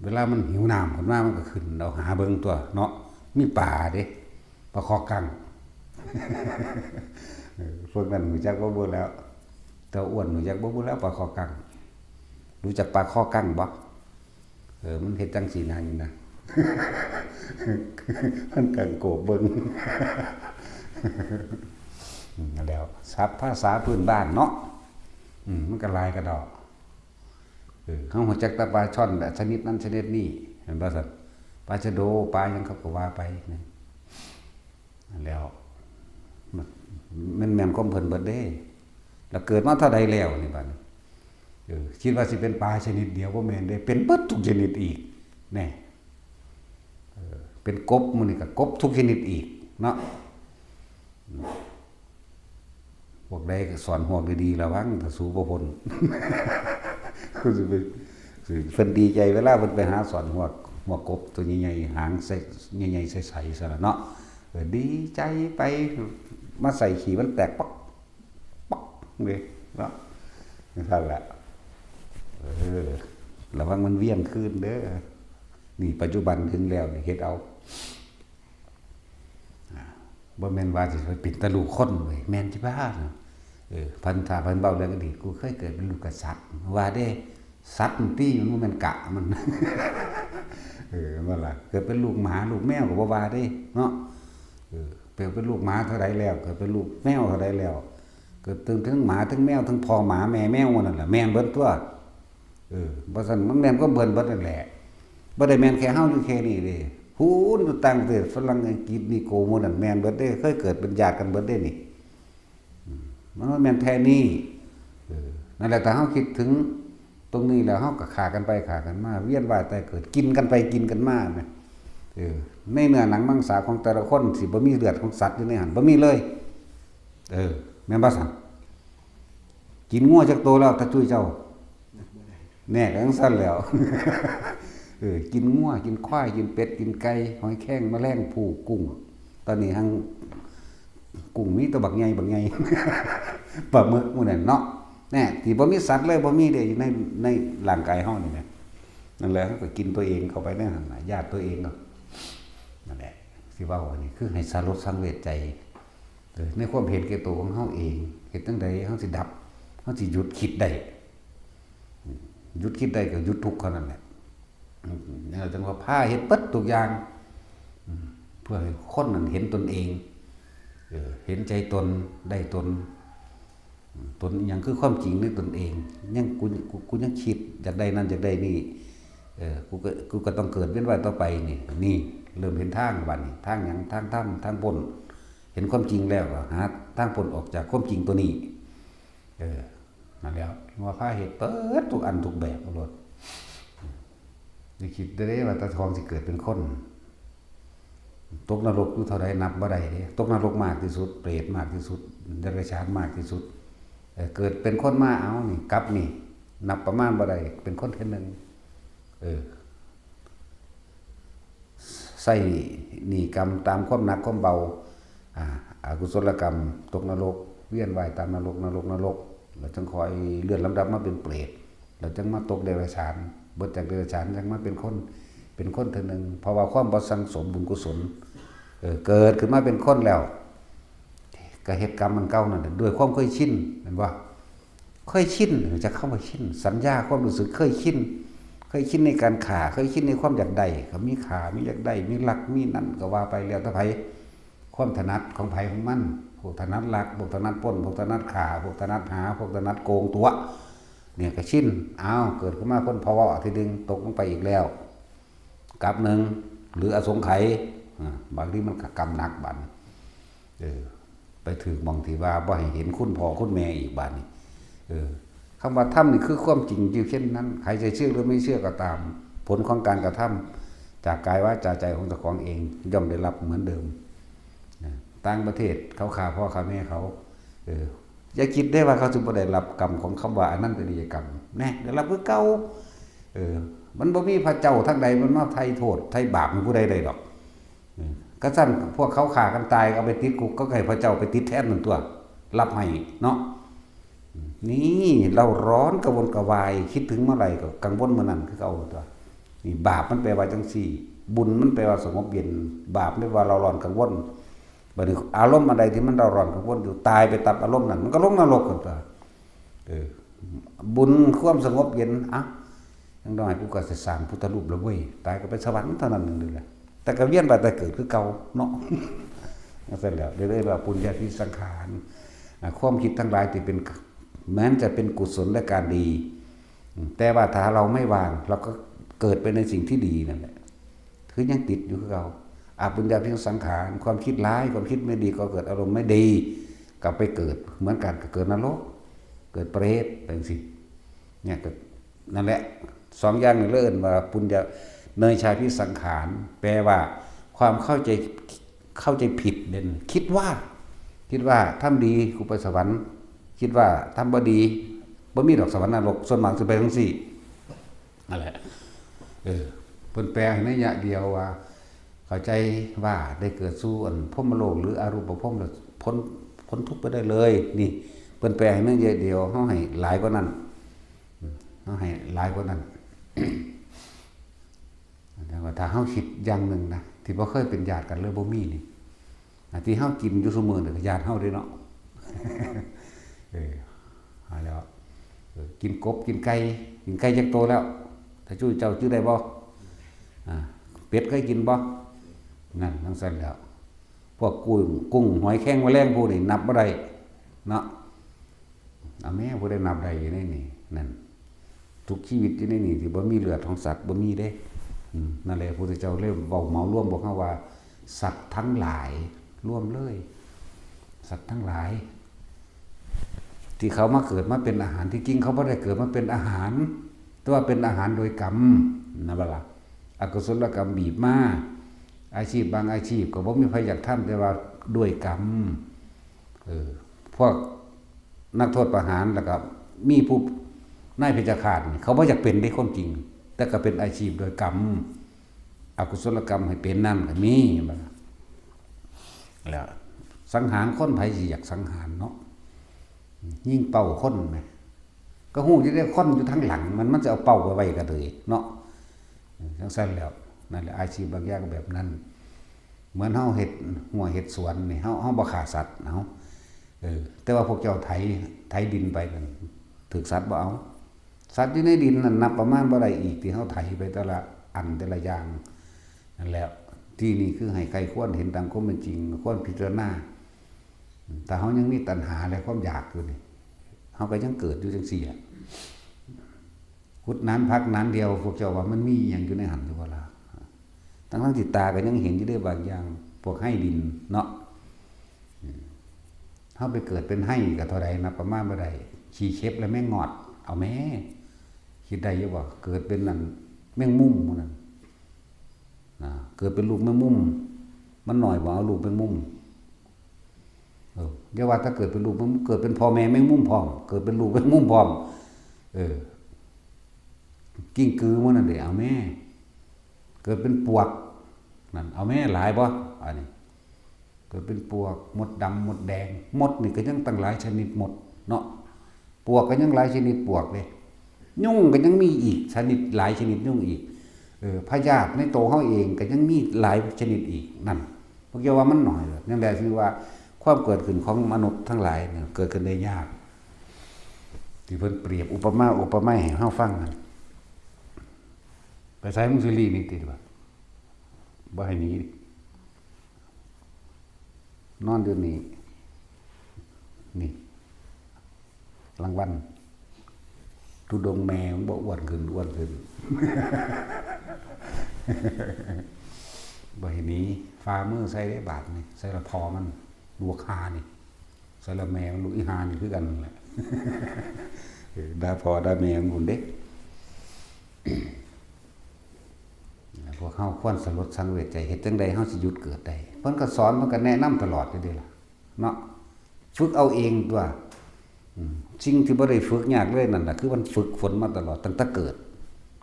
เวลามันหิวน้ำขึ้นมา มันก็ขึ้นเอาหาเบิ่งตัวเนาะ มีปลาเด้ ปลาคอกัง เออ พวกนั้นรู้จักบ่บุแล้ว เต้าอ้วนรู้จักบ่บุแล้ว ปลาคอกัง รู้จักปลาคอกังบ่? เออ มันเฮ็ดจั่งซี้นะ นี่นะ มันกังโกบเบิ่ง อืม แล้ว ศัพท์ภาษาพื้นบ้านเนาะ อืม มันก็หลายกะด้อ เออ เฮารู้จักแต่ปลาช่อนแบบชนิดนั้นชนิดนี้ แม่นบ่ซั่น? ปลาชะโด ปลาหยังเขาก็ว่าไปนะ แล้ว มันแม่นความเพิ่นเบิดเด้ แล้วเกิดมาเท่าใดแล้วนี่บัดนี้ เออ คิดว่าสิเป็นปลาชนิดเดียว บ่แม่นเด้ เป็นเบิดทุกชนิดอีก แน่ เออ เป็นกบ มื้อนี้ก็กบทุกชนิดอีกเนาะ พวกใดก็สอนฮวกดีๆ ระวัง ถ้าสู้บ่พ้น คือสิไป สิ เพิ่นดีใจเวลาเพิ่นไปหาสอนฮวก ฮวกกบตัวใหญ่ๆ หางใส ใหญ่ๆ ใสๆ ซั่นล่ะเนาะ เออ ดีใจไป มาใส่ขี้มันแตกป๊อก ป๊อก เด้เนาะ จั่งซั้นแหละ เออ ระวังมันเวียนคืนเด้อ นี่ปัจจุบันถึงแล้วนี่ เฮ็ดเอา อ่า บ่แม่นว่าสิไปเป็นแต่ลูกคนเว้ย แม่นจิบ้าเนาะ เออ พันธะ พันเว้าเรื่องอดีต กูเคยเกิดเป็นลูกกษัตริย์ ว่าเด้ สัตว์มันตี้ มันบ่แม่นกะมัน เออ ว่าล่ะ เกิดเป็นลูกหมา ลูกแมวก็บ่ว่าเด้ เนาะ เออ เกิดเป็นลูกหมาเท่าใดแล้ว เกิดเป็นลูกแมวเท่าใดแล้ว เกิดถึง ถึงหมา ถึงแมว ถึงพ่อหมา แม่แมวหมู่นั่นล่ะ แม่นเบิดตั๊ว เออ บ่ซั้นมันแม่นความเพิ่นเบิดนั่นแหละ บ่ได้แม่นแค่เฮาอยู่แค่นี้เด้ พู้นอยู่ต่างประเทศ ฝรั่ง อังกฤษ นี่โกหมู่นั่นแม่นเบิดเด้ เคยเกิดเป็นญาติกันเบิดเด้นี่ อืม มันบ่แม่นแค่นี้ เออ นั่นแหละ ถ้าเฮาคิดถึงตรงนี้แล้ว เฮาก็ฆ่ากันไปฆ่ากันมา เวียนว่ายตายเกิด กินกันไปกินกันมาแหม เออ ในเนื้อหนังมังสาของแต่ละคน สิบ่มีเลือดของสัตว์อยู่ในหั้น บ่มีเลย เออ แม่นบ่ซั้น กินงัวจักโตแล้ว ตาจุ้ยเจ้า แน่ ก็จั่งซั้นแหล้ว เออ กินงัว กินควาย กินเป็ด กินไก่ หอยแครง แมลงภู่ กุ้ง ตอนนี้หั่ง กุ้งมีแต่บักใหญ่ บักใหญ่ ปลาหมึกหมู่นั่นเนาะ แน่ ที่บ่มีสัตว์เลย บ่มีเด้ อยู่ใน ในร่างกายเฮานี่แหม นั่นแหละ เฮาก็กินตัวเองเข้าไปในหั้นน่ะ ญาติตัวเองเนาะ นั่นแหละ สิเว้าอันนี้คือให้สลดสังเวชใจ เออ ในความเห็นแก่ตัวของเฮาเอง เฮ็ดจั่งใดเฮาสิดับ เฮาสิหยุดคิดได้ อืม หยุดคิดได้ก็หยุดทุกข์เท่านั้นแหละ อืม นั่นแหละจั่งว่าพาเฮ็ดเบิดทุกอย่าง อืม เพื่อให้คนนั้นเห็นตนเอง เออ เห็นใจตน ได้ตน อืม ตนอิหยังคือความจริงในตนเอง ยัง กู กู กูยังคิดอยากได้นั่นอยากได้นี่ เออ กูก็ กูก็ต้องเกิดเวียนว่ายต่อไปนี่ นี่ เริ่มเห็นทางบัดนี้ ทางหยัง ทางธรรม ทางพ้น เห็นความจริงแล้วก็หาทางพ้นออกจากความจริงตัวนี้ เออ นั่นแหล้ว ว่าพาเฮ็ดเบิดทุกอันทุกแบบเอาโลด อย่าคิดเด้อว่าตาทองสิเกิดเป็นคน ตกนรกอยู่เท่าใดนับบ่ได้เด้ ตกนรกมากที่สุด เปรตมากที่สุด เดรัจฉานมากที่สุด เออ เกิดเป็นคนมา เอานี่ กลับนี่ นับประมาณบ่ได้ เป็นคนเทื่อหนึ่ง เออ ใช้หนี้กรรมตามความหนักความเบา อ่า อกุศลกรรม ตกนรก เวียนว่ายตามนรก นรก นรก แล้วจั่งค่อยเลื่อนลำดับมาเป็นเปรต แล้วจั่งมาตกเดรัจฉาน เบิดจากเดรัจฉานจั่งมาเป็นคน เป็นคนเทื่อหนึ่ง เพราะว่าความบ่สั่งสมบุญกุศล เออ เกิดขึ้นมาเป็นคนแล้ว ก็เฮ็ดกรรมอันเก่านั่นแหละ ด้วยความเคยชิน แม่นบ่ เคยชิน จักคำว่าชิน สัญญาความรู้สึกเคยชิน เคยชินในการฆ่า เคยชินในความอยากได้ ก็มีฆ่า มีอยากได้ มีลัก มีนั่น ก็ว่าไปแล้วแต่ไผ ความถนัดของไผของมัน พวกถนัดลัก พวกถนัดปล้น พวกถนัดฆ่า พวกถนัดหา พวกถนัดโกงตั๋ว เนี่ยก็ชิน อ้าว เกิดขึ้นมาคนพะเวาะทีนึง ตกลงไปอีกแล้ว กลับหนึ่ง หรืออสงไขย อ่า บางทีมันก็กรรมหนักบัดนี้ เออ ไปถืกหม่องที่ว่าบ่ให้เห็นคุณพ่อคุณแม่อีกบัดนี้ เออ คำว่าธรรมนี่คือความจริงอยู่เช่นนั้น ใครจะเชื่อหรือไม่เชื่อก็ตาม ผลของการกระทำจากกายวาจาใจของเจ้าของเอง ย่อมได้รับเหมือนเดิม นะ ต่างประเทศเขาฆ่าพ่อฆ่าแม่เขา เออ อย่าคิดได้ว่าเขาสิบ่ได้รับกรรมของคำว่าอนันตริยกรรม แน่ ได้รับคือเก่า เออ มันบ่มีพระเจ้าทางใดมันมาไถ่โทษไถ่บาปให้ผู้ใดได้ดอก เออ คันซั้นพวกเขาฆ่ากันตายก็เอาไปติดคุก ก็ให้พระเจ้าไปติดแทนนั่นตั๊ว รับให้เนาะ นี่เฮาร้อนกระวนกระวาย คิดถึงเมื่อไหร่ก็กังวลเมื่อนั้นคือเก่าตั๊ว นี่บาปมันแปลว่าจั่งซี้ บุญมันแปลว่าสงบเย็น บาปมันแปลว่าเฮาร้อนกังวล บัดนี้อารมณ์อันใดที่มันเฮาร้อนกังวลอยู่ ตายไปตับอารมณ์นั้น มันก็ลงนรกตั๊ว เออ บุญความสงบเย็น อ่ะ อย่างน้อยกูก็สิสร้างพุทธรูปแล้วเว้ย ตายก็ไปสวรรค์เท่านั้นหนึ่งเดียวแหละ แต่ก็เวียนว่ายตายเกิดคือเก่าเนาะ นั่นแหละ เรียกว่าปุญญาภิสังขาร อ่ะ ความคิดทั้งหลายที่เป็น แม้นจะเป็นกุศลและการดี อืม แต่ว่าถ้าเราไม่วาง เราก็เกิดไปในสิ่งที่ดีนั่นแหละ คือยังติดอยู่คือเก่า อปุญญาภิสังขาร ความคิดร้าย ความคิดไม่ดี ก็เกิดอารมณ์ไม่ดี ก็ไปเกิด เหมือนกัน ก็เกิดนรก เกิดเปรต เป็นสิ เนี่ยก็ นั่นแหละ สองอย่างนี่เอิ้นว่าปุญญา เนยชาภิสังขาร แปลว่าความเข้าใจ เข้าใจผิดเด่น คิดว่า คิดว่าทำดีกูไปสวรรค์ คิดว่าทำบ่ดี บ่มีดอกสวรรค์นรก ส่วนมากสิไปจั่งซี้ นั่นแหละ เออ เพิ่นแปลให้นัยยะเดียวว่า เข้าใจว่าได้เกิดสู่อันพรหมโลกหรืออรูปพรหมแล้วพ้น พ้นทุกข์ไปได้เลย นี่ เพิ่นแปลให้นัยยะเดียว เฮาให้หลายกว่านั้น อืม เฮาให้หลายกว่านั้น แต่ว่าถ้าเฮาคิดอย่างหนึ่งนะ ที่บ่เคยเป็นญาติกันเลย บ่มีนี่ อันที่เฮากินอยู่ซุมื้อนี่ก็ย้านเฮาเด้เนาะ เออ หาแล้ว เออ กินกบ กินไก่ กินไก่จักโตแล้ว ถ้าจุ้ยเจ้าจื้อได้บ่ อ่า เป็ดเคยกินบ่ นั่นจั่งซั้นแล้ว พวกกุ้ง กุ้ง หอยแครง แมลงพวกนี้นับบ่ได้เนาะ เอาแม่ ผู้ใดนับได้อยู่ในนี่ นั่น ทุกชีวิตอยู่ในนี่ที่บ่มีเลือดของสัตว์บ่มีเด้ อืม นั่นแหละ พระพุทธเจ้าเลยเว้าเหมารวมบอกเฮาว่า สัตว์ทั้งหลาย รวมเลย สัตว์ทั้งหลาย ที่เขามาเกิดมาเป็นอาหาร ที่จริงเขาบ่ได้เกิดมาเป็นอาหาร แต่ว่าเป็นอาหารโดยกรรม นะบ่ล่ะ อกุศลกรรมบีบมา อาชีพบางอาชีพก็บ่มีไผอยากทำ แต่ว่าด้วยกรรม เออ พวกนักโทษประหาร แล้วก็มีผู้นายเพชฌฆาตนี่ เขาบ่อยากเป็นเด้ความจริง แต่ก็เป็นอาชีพโดยกรรม อกุศลกรรมให้เป็นนั่นก็มี แล้วสังหารคน ไผสิอยากสังหารเนาะ ยิงเป้าคนแหม ก็ฮู้อยู่เด้ คนอยู่ทางหลังมัน มันจะเอาเป้าไปไว้กะเดยเนาะ จั่งซั้นแล้ว นั่นแหละ อาชีพบางอย่างก็แบบนั้น เหมือนเฮาเฮ็ดฮั้วเฮ็ดสวนนี่ เฮา เฮาบ่ฆ่าสัตว์ เฮา เออ แต่ว่าพวกเจ้าไถ ไถดินไปนั่น ถืกสัตว์บ่เอา สัตว์อยู่ในดินนั่นนับประมาณบ่ได้อีก ที่เฮาไถไปแต่ละอันแต่ละอย่าง นั่นแหละ ที่นี่คือให้ใคร่ครวญเห็นตามความเป็นจริง ควรพิจารณา ถ้าเฮายังมีตัณหาและความอยากอยู่นี่ เฮาก็ยังเกิดอยู่จั่งซี้แหละ ขุดหนานผักหนานเดียว พวกเจ้าว่ามันมีอิหยังอยู่ในหั้นอยู่บ่ล่ะ ทั้งๆที่ตาก็ยังเห็นอยู่เด้บางอย่าง พวกไฮ่ดินเนาะ อืม เฮาไปเกิดเป็นไฮ่ก็เท่าใดนับประมาณบ่ได้ ขี้เข็บและแมงงอด เอาแม่ คิดได้อยู่บ่ เกิดเป็นนั่น แมงมุมหมู่นั่น นะ เกิดเป็นลูกแมงมุม มันน้อยบ่ เอาลูกแมงมุม เออ อย่าว่าแต่เกิดเป็นลูกแมงมุม เกิดเป็นพ่อแม่แมงมุมพร้อม เกิดเป็นลูกแมงมุมพร้อม เออ กิ้งกือหมู่นั่นเด้ เอาแม่ เกิดเป็นปวก นั่น เอาแม่ หลายบ่ อันนี้ เกิดเป็นปวก มดดำ มดแดง มดนี่ก็ยังตั้งหลายชนิดมดเนาะ ปวกก็ยังหลายชนิดปวกเด้ ยุงก็ยังมีอีกชนิด หลายชนิดยุงอีก เออ พยาธิในตัวเฮาเองก็ยังมีหลายชนิดอีก นั่น พวกเจ้าว่ามันน้อยเหรอ นั่นแหละคือว่าความเกิดขึ้นของมนุษย์ทั้งหลายเนี่ยเกิดขึ้นได้ยาก ที่เพิ่นเปรียบอุปมาอุปไมยให้เฮาฟังนั่น ไปไสมึงสิหลีหนีติบ่ บ่ให้หนี นอนอยู่นี่ นี่ รางวัล ธุดงค์แม่มันบ่อ้วนขึ้น อ้วนขึ้น บ่ให้หนี ฝ่ามือใส่ได้บาดนี่ ใส่ละพ่อมัน ลูกหานี่ ใส่ละแม่มัน ลูกอีหานี่คือกันนั่นแหละ เออ ด่าพ่อด่าแม่มันพุ้นเด้ พวกเฮาควรสลดสังเวชใจ เฮ็ดจั่งใดเฮาสิหยุดเกิดได้ เพิ่นก็สอน เพิ่นก็แนะนำตลอดอยู่เด้ล่ะ เนาะ ฝึกเอาเองตัว อืม สิ่งที่บ่ได้ฝึกยากเลยนั่นน่ะ คือมันฝึกฝนมาตลอดตั้งแต่เกิด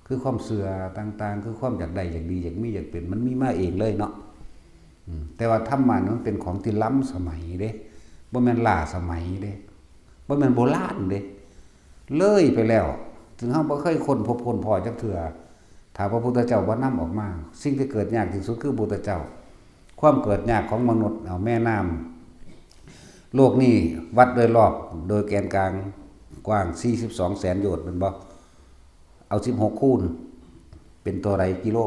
คือความเชื่อต่างๆ คือความอยากได้ อยากดี อยากมี อยากเป็น มันมีมาเองเลยเนาะ อืม แต่ว่าธรรมะนี่มันเป็นของที่ล้ำสมัยเด้ บ่แม่นล้าสมัยเด้ บ่แม่นโบราณเด้ เลยไปแล้ว ถึงเฮาบ่เคยค้นพบค้นพ้อจักเทื่อ ถ้าพระพุทธเจ้าบ่นำออกมา สิ่งที่เกิดยากที่สุดคือพระพุทธเจ้า ความเกิดยากของมนุษย์ เอาแม่น้ำ โลกนี้วัดโดยรอบ โดยแกนกลางกว้างสี่สิบสองแสนโยชน์แม่นบ่ เอาสิบหกคูณ เป็นเท่าใดกิโล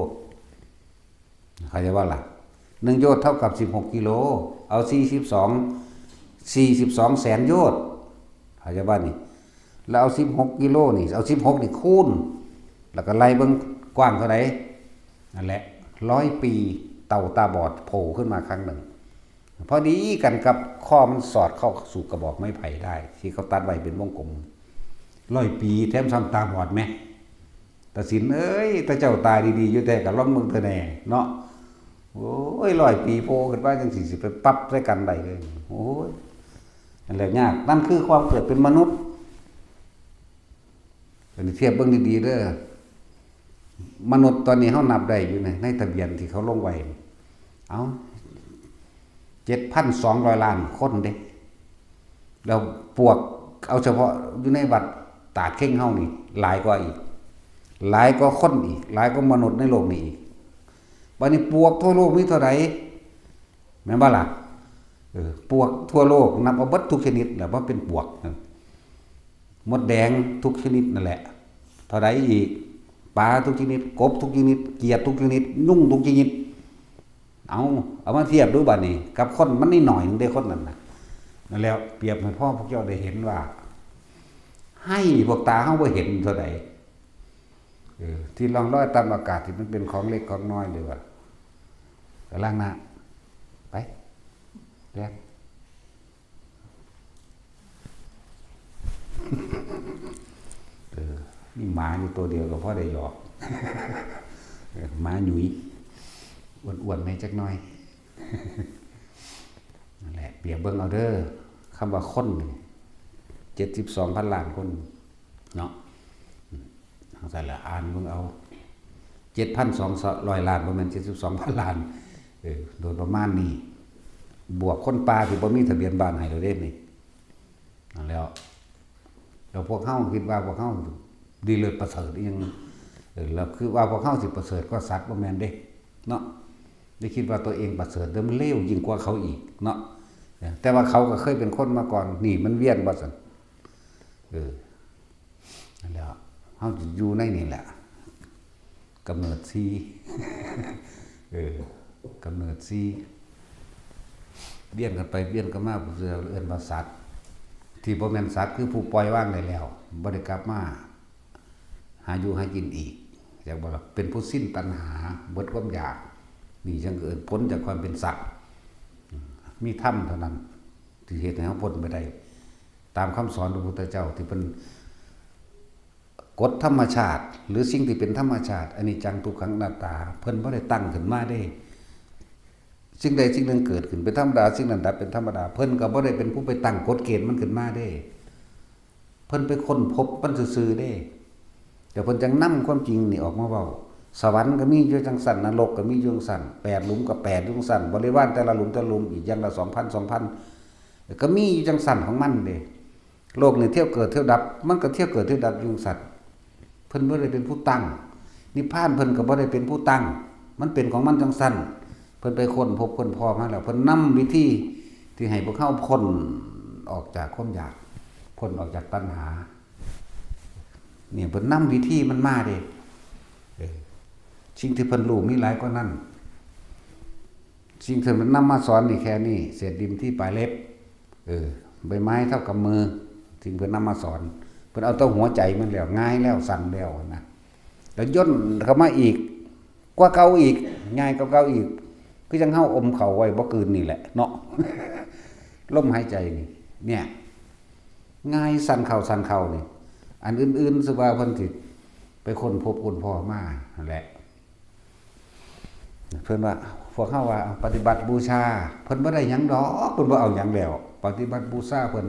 เข้าใจบ่ล่ะ หนึ่งโยชน์เท่ากับสิบหกกิโล เอาสี่สิบสอง สี่สิบสองแสนโยชน์ เข้าใจบ่นี่ แล้วเอาสิบหกกิโลนี่ เอาสิบหกนี่คูณ แล้วก็ไล่เบิ่งกว้างเท่าใด นั่นแหละ ร้อยปีเต่าตาบอดโผล่ขึ้นมาครั้งหนึ่ง พอดีกันกับข้อมันสอดเข้าสู่กระบอกไม้ไผ่ได้ ที่เขาตัดไว้เป็นวงกลม ร้อยปี แถมซ้ำตาบอดแหม ตาสินเอ้ย ตาเจ้าตาดีๆ อยู่แท้ ก็ลองเบิ่งเถาะแหน่เนาะ โอ้ย ร้อยปีโผล่ขึ้นมาจั่งซี้ สิไปปรับใส่กันได้เลย โอ้ย นั่นแหละยาก นั่นคือความเกิดเป็นมนุษย์ อันนี้เทียบเบิ่งดีๆ เด้อ มนุษย์ตอนนี้เฮานับได้อยู่ใน ในทะเบียนที่เขาลงไว้ เอ้า เจ็ดพันสองร้อยล้านคนเด้ แล้วปวก เอาเฉพาะอยู่ในวัดตาดเข่งเฮานี่ หลายกว่าอีก หลายกว่าคนอีก หลายกว่ามนุษย์ในโลกนี้อีก บัดนี้ปวกทั่วโลกมีเท่าใด แม่นบ่ล่ะ เออ ปลวกทั่วโลกนับเอาเบิดทุกชนิดแหละว่าเป็นปลวกนะ มดแดงทุกชนิดนั่นแหละ เท่าใดอีก ปลาทุกชนิด กบทุกชนิด เขียดทุกชนิด ยุงทุกชนิด เอา เอามาเทียบดูบัดนี้ กับคนมันนิดหน่อยหนึ่งเด้ คนนั้นนะ นั่นแล้ว เปรียบให้พ่อพวกเจ้าได้เห็นว่า ให้พวกตาเฮาบ่เห็นเท่าใด เออ ที่ล่องลอยตามอากาศที่มันเป็นของเล็กของน้อยเลยว่ะ กำลังนะ ไป แล่น เออ มีหมาอยู่ตัวเดียวก็พอได้หยอก เออ หมาหยุย อ้วนๆ แหน่จักหน่อย นั่นแหละ เปรียบเบิ่งเอาเด้อ คำว่าคนนี่ เจ็ดสิบสองพันล้านคน เนาะ อืม จั่งซั้นล่ะ อ่านเบิ่งเอา เจ็ดพันสองร้อยล้าน บ่แม่นเจ็ดสิบสองพันล้าน เออ โดยประมาณนี้ บวกคนป่าที่บ่มีทะเบียนบ้านให้แล้วเด้นี่ นั่นแหล้ว แล้วพวกเฮาคิดว่าพวกเฮาดีเลิศประเสริฐอีหยัง เออ แล้วคือว่าพวกเฮาสิประเสริฐกว่าสัตว์ บ่แม่นเด้ เนาะ ได้คิดว่าตัวเองประเสริฐ เด้อ มันเลวยิ่งกว่าเขาอีก เนาะ เออ แต่ว่าเขาก็เคยเป็นคนมาก่อน นี่มันเวียนว่าซั่น เออ นั่นแหละ เฮาสิอยู่ในนี่แหละ กำเนิดสี่ เออ กำเนิดสี่ เวียนกันไปเวียนกันมา ผู้เอิ้นว่าสัตว์ ที่บ่แม่นสัตว์คือผู้ปล่อยวางได้แล้ว บ่ได้กลับมาหาอยู่หากินอีก จักบ่ล่ะ เป็นผู้สิ้นตัณหา เบิดความอยาก นี่จั่งเอิ้นพ้นจากความเป็นสัตว์ มีธรรมเท่านั้น ที่เฮ็ดให้เฮาพ้นไปได้ ตามคำสอนพระพุทธเจ้าที่เพิ่น กฎธรรมชาติ หรือสิ่งที่เป็นธรรมชาติ อนิจจัง ทุกขัง อนัตตา เพิ่นบ่ได้ตั้งขึ้นมาเด้ สิ่งใดสิ่งหนึ่งเกิดขึ้นเป็นธรรมดา สิ่งนั้นดับเป็นธรรมดา เพิ่นก็บ่ได้เป็นผู้ไปตั้งกฎเกณฑ์มันขึ้นมาเด้ เพิ่นไปค้นพบมันซื่อๆเด้ แต่เพิ่นจั่งนำความจริงนี่ออกมาเว้า สวรรค์ก็มีอยู่จั่งซั้น นรกก็มีอยู่จั่งซั้น แปดหลุมก็แปดอยู่จั่งซั้น บริวารแต่ละหลุมแต่ละหลุมอีกอย่างละสองพัน สองพัน ก็มีอยู่จั่งซั้นของมันเด้ โลกนี่เที่ยวเกิดเที่ยวดับ มันก็เที่ยวเกิดเที่ยวดับอยู่จั่งซั้น เพิ่นบ่ได้เป็นผู้ตั้ง นิพพานเพิ่นก็บ่ได้เป็นผู้ตั้ง มันเป็นของมันจั่งซั้น เพิ่นไปค้นพบค้นพอมาแล้ว เพิ่นนำวิธีที่ให้พวกเฮาพ้นออกจากความอยาก พ้นออกจากตัณหา เนี่ย เพิ่นนำวิธีมันมาเด้ เออ สิ่งที่เพิ่นรู้มีหลายกว่านั้น สิ่งที่เพิ่นนำมาสอนนี่แค่นี้ เศษดินที่ปลายเล็บ เออ ใบไม้เท่ากำมือ สิ่งเพิ่นนำมาสอน เพิ่นเอาแต่หัวใจมันแล้ว ง่ายแล้ว สั้นแล้วนะ แล้วย่นเข้ามาอีก กว่าเก่าอีก ง่ายกว่าเก่าอีก คือจั่งเฮาอมเข้าไว้บ่กลืนนี่แหละเนาะ ลมหายใจนี่ เนี่ย ง่าย สั้นเข้า สั้นเข้านี่ อันอื่นๆ สิว่าเพิ่นสิไปค้นพบค้นพอมานั่นแหละ เพิ่นว่า พวกเฮาว่าปฏิบัติบูชา เพิ่นบ่ได้หยังดอก เพิ่นบ่เอาหยังแล้ว ปฏิบัติบูชาเพิ่น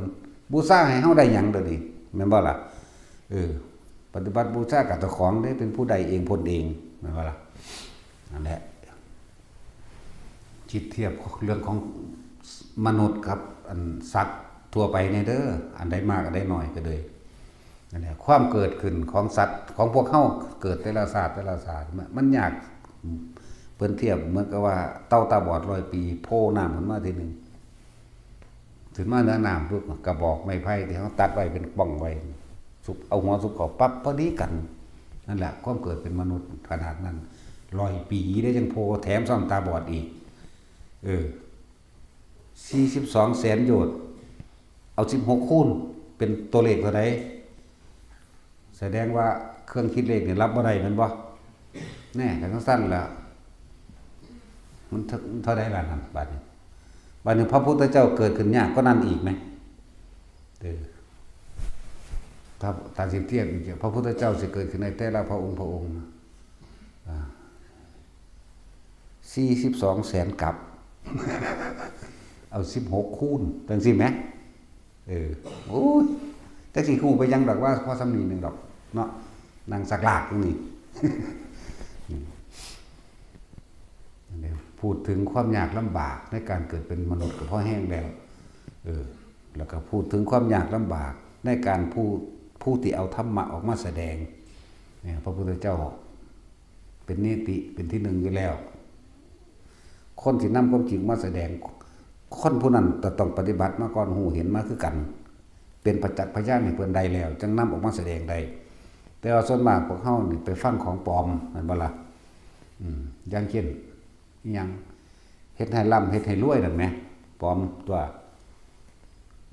บูชาให้เฮาได้หยังเดี๋ยวนี้ แม่นบ่ล่ะ เออ ปฏิบัติบูชากับเจ้าของเด้ เป็นผู้ได้เองพ้นเอง แม่นบ่ล่ะ นั่นแหละ คิดเทียบเรื่องของมนุษย์กับอันสัตว์ทั่วไปเนี่ยเด้อ อันใดมากอันใดน้อยก็เลย นั่นแหละ ความเกิดขึ้นของสัตว์ ของพวกเฮาเกิดแต่ละชาติแต่ละชาติ มัน มันยาก เพิ่นเทียบเหมือนกับว่าเต่าตาบอดร้อยปี โผล่น้ำขึ้นมาทีหนึ่ง ขึ้นมาเหนือน้ำปุ๊บ กระบอกไม้ไผ่ที่เฮาตัดไว้เป็นป่องไว้ ซุบ เอาหัวซุบเข้าปั๊บ พอดีกัน นั่นแหละ ความเกิดเป็นมนุษย์ขนาดนั้น ร้อยปีได้จั่งโผล่ แถมซ้ำตาบอดอีก เออ สี่สิบสองแสนโยชน์ เอาสิบหกคูณ เป็นตัวเลขเท่าใด แสดงว่าเครื่องคิดเลขนี่รับบ่ได้แม่นบ่ แน่ คันจั่งซั้นแล้ว มันเท่า มันเท่าใดล่ะนั่น บัดนี้ บัดนี้พระพุทธเจ้าเกิดขึ้นยากกว่านั้นอีกไหม เออ ถ้า ถ้าสิเทียบอีก พระพุทธเจ้าสิเกิดขึ้นในแต่ละพระองค์พระองค์ อ่า สี่สิบสองแสนกับ เอาสิบหกคูณ จั่งซี้แหม เออ โอ้ย จักสิฮู้ไปหยังดอกว่าพอส่ำนี้หนึ่งดอก เนาะ นั่งสักลากอยู่นี่ พูดถึงความยากลำบากในการเกิดเป็นมนุษย์ก็พอแฮงแล้ว เออ แล้วก็พูดถึงความยากลำบากในการผู้ ผู้ที่เอาธรรมะออกมาแสดง เนี่ย พระพุทธเจ้าเป็นนิติ เป็นที่หนึ่งอยู่แล้ว คนที่นำความจริงมาแสดง คนผู้นั้นจะต้องปฏิบัติมาก่อน ฮู้เห็นมาคือกัน เป็นประจักษ์พยานให้เพิ่นได้แล้ว จั่งนำออกมาแสดงได้ แต่ว่าส่วนมากพวกเฮานี่ไปฟังของปลอม แม่นบ่ล่ะ? อืม อย่างเช่น อิหยัง เฮ็ดให้ร่ำ เฮ็ดให้รวยนั่นแหม ปลอมตัว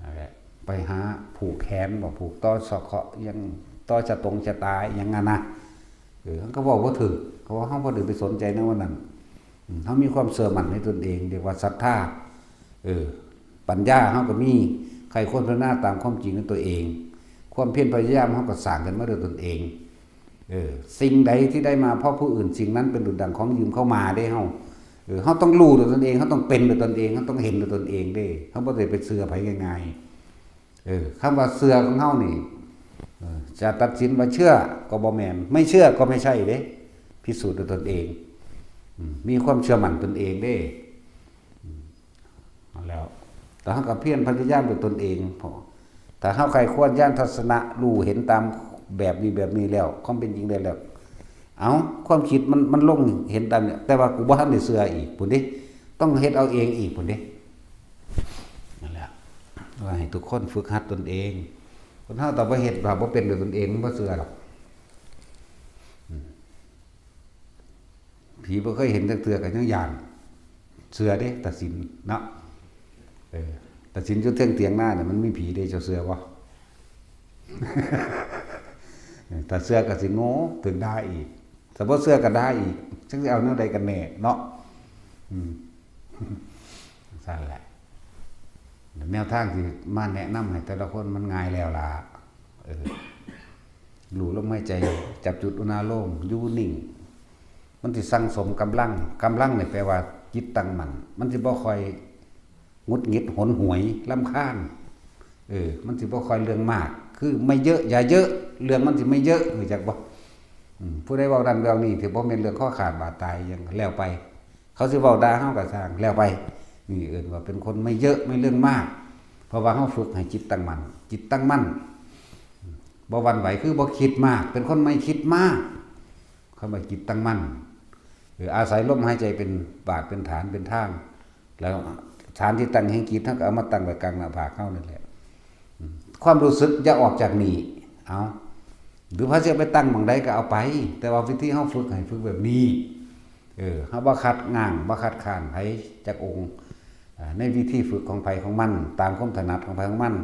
นั่นแหละ ไปหาผูกแขนบ่ ผูกต่อสะเคราะห์ อิหยัง ต่อชะตงชะตา อิหยังอะนะ เออ มันก็เว้าบ่ถูก เพราะว่าเฮาบ่ได้ไปสนใจในวันนั้น อืม เฮามีความเชื่อมั่นในตนเอง เรียกว่าศรัทธา เออ ปัญญาเฮาก็มี ใคร่ครวญพิจารณาตามความจริงในตัวเอง ความเพียรพยายามเฮาก็สร้างขึ้นมาด้วยตนเอง เออ สิ่งใดที่ได้มาเพราะผู้อื่น สิ่งนั้นเป็นดุจดังของยืมเข้ามาเด้เฮา เออ เฮาต้องรู้ด้วยตนเอง เฮาต้องเป็นด้วยตนเอง เฮาต้องเห็นด้วยตนเองเด้ เฮาบ่ได้ไปเชื่อไผง่ายๆ เออ คำว่าเชื่อของเฮานี่ เออ จะตัดสินว่าเชื่อก็บ่แม่น ไม่เชื่อก็ไม่ใช่เด้ พิสูจน์ด้วยตนเอง อืม มีความเชื่อมั่นตนเองเด้ อืม เอาแล้ว แต่เฮาก็เพียรพยายามด้วยตนเอง เพราะถ้าเฮาใคร่ครวญญาณทัศนะ รู้เห็นตามแบบนี้แบบนี้แล้ว ความเป็นจริงได้แล้ว เอ้า ความคิดมัน มันลงเห็นตามเนี่ย แต่ว่ากูบ่ทันได้เชื่ออีกพุ้นเด้ ต้องเฮ็ดเอาเองอีกพุ้นเด้ นั่นแหละ ว่าให้ทุกคนฝึกหัดตนเอง คนเฮาต้องไปเฮ็ด ถ้าบ่เป็นด้วยตนเอง มันบ่เชื่อดอก อืม ผีบ่เคยเห็นจักเทื่อก็ยังย้าน เชื่อเด้ ตาสินเนาะ เออ ตาสินอยู่เทิงเถียงนาเนี่ย มันมีผีเด้ เจ้าเชื่อบ่? ถ้าเชื่อก็สิโง่ ถูกด่าอีก ถ้าบ่เชื่อก็ด่าอีก จักสิเอาแนวใดกันแน่เนาะ อืม ซั่นแหละ แนวทางที่มาแนะนำให้แต่ละคนมันง่ายแล้วล่ะ เออ รู้ลมหายใจ จับจุดอุณาโลม อยู่นิ่ง มันสิสั่งสมกำลัง กำลังนี่แปลว่าจิตตั้งมั่น มันสิบ่ค่อยหงุดหงิดหนหวยรำคาญ เออ มันสิบ่ค่อยเรื่องมาก คือไม่เยอะอย่าเยอะ เรื่องมันสิไม่เยอะ รู้จักบ่? อืม ผู้ใดเว้านั่นเว้านี่ ที่บ่แม่นเรื่องคอขาดบาดตายหยัง แล้วไป เขาสิเว้าด่าเฮาก็ซ่าง แล้วไป นี่เอิ้นว่าเป็นคนไม่เยอะไม่เรื่องมาก เพราะว่าเฮาฝึกให้จิตตั้งมั่น จิตตั้งมั่น บ่หวั่นไหว คือบ่คิดมาก เป็นคนไม่คิดมาก คำว่าจิตตั้งมั่น เออ อาศัยลมหายใจเป็นบาดเป็นฐานเป็นทาง แล้วฐานที่ตั้งแห่งจิต เฮาก็เอามาตั้งไว้กลางหน้าผากเฮานั่นแหละ อืม ความรู้สึกอย่าออกจากนี่ เอา หรือพระเจ้าไปตั้งหม่องใดก็เอาไป แต่ว่าวิธีเฮาฝึกให้ฝึกแบบนี้ เออ เฮาบ่ขัดง้าง บ่ขัดขานไผจักองค์ อ่า ในวิธีฝึกของไผของมัน ตามความถนัดของไผของมัน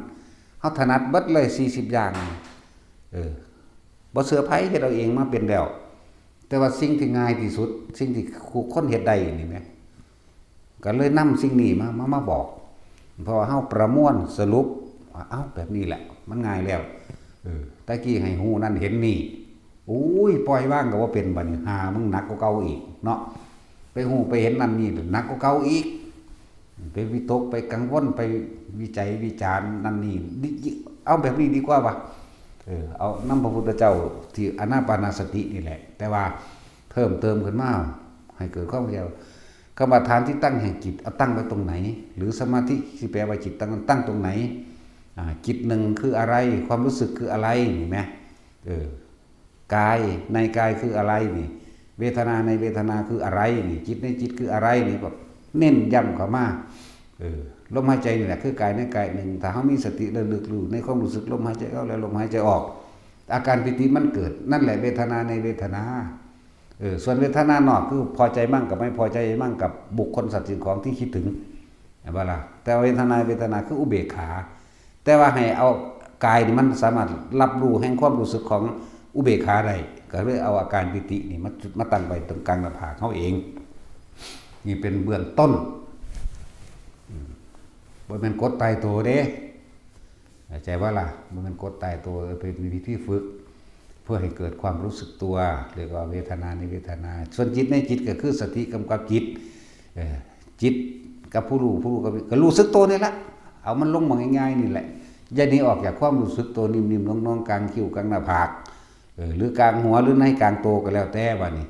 เฮาถนัดเบิดเลย สี่สิบ อย่าง เออ บ่เชื่อไผ เฮ็ดเอาเองมาเป็นแล้ว แต่ว่าสิ่งที่ง่ายที่สุด สิ่งที่คู่คนเฮ็ดได้นี่แหม ก็เลยนำสิ่งนี้มา มา มาบอก เพราะว่าเฮาประมวลสรุปว่า เอ้า แบบนี้แหละ มันง่ายแล้ว เออ ตะกี้ให้ฮู้นั่นเห็นนี่ โอ้ย ปล่อยวางก็บ่เป็น บัดนี้ หามึงหนักกว่าเก่าอีกเนาะ ไปฮู้ไปเห็นนั่นนี่หนักกว่าเก่าอีก ไปวิตก ไปกังวล ไปวิจัยวิจารณ์นั่นนี่ ดิ เอาแบบนี้ดีกว่าว่ะ เออ เอานำพระพุทธเจ้าที่อานาปานสตินี่แหละ แต่ว่าเพิ่มเติมขึ้นมา ให้เกิดความเข้าใจ คำว่าฐานที่ตั้งแห่งจิต เอาตั้งไว้ตรงไหน หรือสมาธิที่แปลว่าจิตตั้งนั้นตั้งตรงไหน อ่า จิตหนึ่งคืออะไร ความรู้สึกคืออะไร นี่แหม เออ กาย ในกายคืออะไรนี่ เวทนาในเวทนาคืออะไรนี่ จิตในจิตคืออะไรนี่ ก็เน้นย้ำเข้ามา เออ ลมหายใจนี่แหละคือกายในกายหนึ่ง ถ้าเฮามีสติระลึกรู้ในความรู้สึกลมหายใจเข้าและลมหายใจออก อาการปีติมันเกิด นั่นแหละเวทนาในเวทนา เออ ส่วนเวทนานอกคือพอใจมั่งกับไม่พอใจมั่งกับบุคคลสัตว์สิ่งของที่คิดถึง เห็นบ่ล่ะ? แต่เวทนา เวทนาคืออุเบกขา แต่ว่าให้เอากายนี่มันสามารถรับรู้แห่งความรู้สึกของอุเบกขาได้ ก็เลยเอาอาการปีตินี่มาจุด มาตั้งไว้ตรงกลางหน้าผากเฮาเอง นี่เป็นเบื้องต้น อืม บ่แม่นกฎตายตัวเด้ เข้าใจบ่ล่ะ? บ่แม่นกฎตายตัว เป็นวิธีฝึก เพื่อให้เกิดความรู้สึกตัว เรียกว่าเวทนาในเวทนา ส่วนจิตในจิตก็คือสติกำกับจิต เอ่อ จิตกับผู้รู้ ผู้รู้กับ ก็รู้สึกตัวนี่แหละ เอามันลงมาง่ายๆนี่แหละ อย่าหนีออกจากความรู้สึกตัวนิ่มๆนวลๆ กลางคิ้ว กลางหน้าผาก เออ หรือกลางหัว หรือในกลางตัวก็แล้วแต่ บัดนี้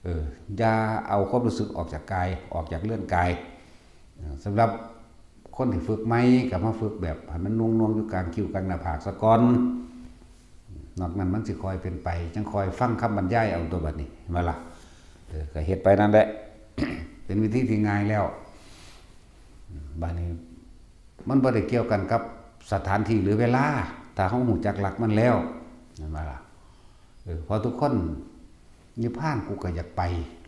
เออ อย่าเอาความรู้สึกออกจากกาย ออกจากเรือนกาย เออ สำหรับคนที่ฝึกใหม่ก็มาฝึกแบบให้มันนวลๆอยู่กลางคิ้ว กลางหน้าผากซะก่อน นอกนั้นมันสิค่อยเป็นไป จั่งค่อยฟังคำบรรยายเอาตัว บัดนี้ เห็นบ่ล่ะ? เออ ก็เฮ็ดไปนั่นแหละ เป็นวิธีที่ง่ายแล้ว อืม บาดนี้มันบ่ได้เกี่ยวกันกับสถานที่หรือเวลา ถ้าเฮารู้จักหลักมันแล้ว แม่นบ่ล่ะ? เออ เพราะทุกคน นิพพานกูก็อยากไป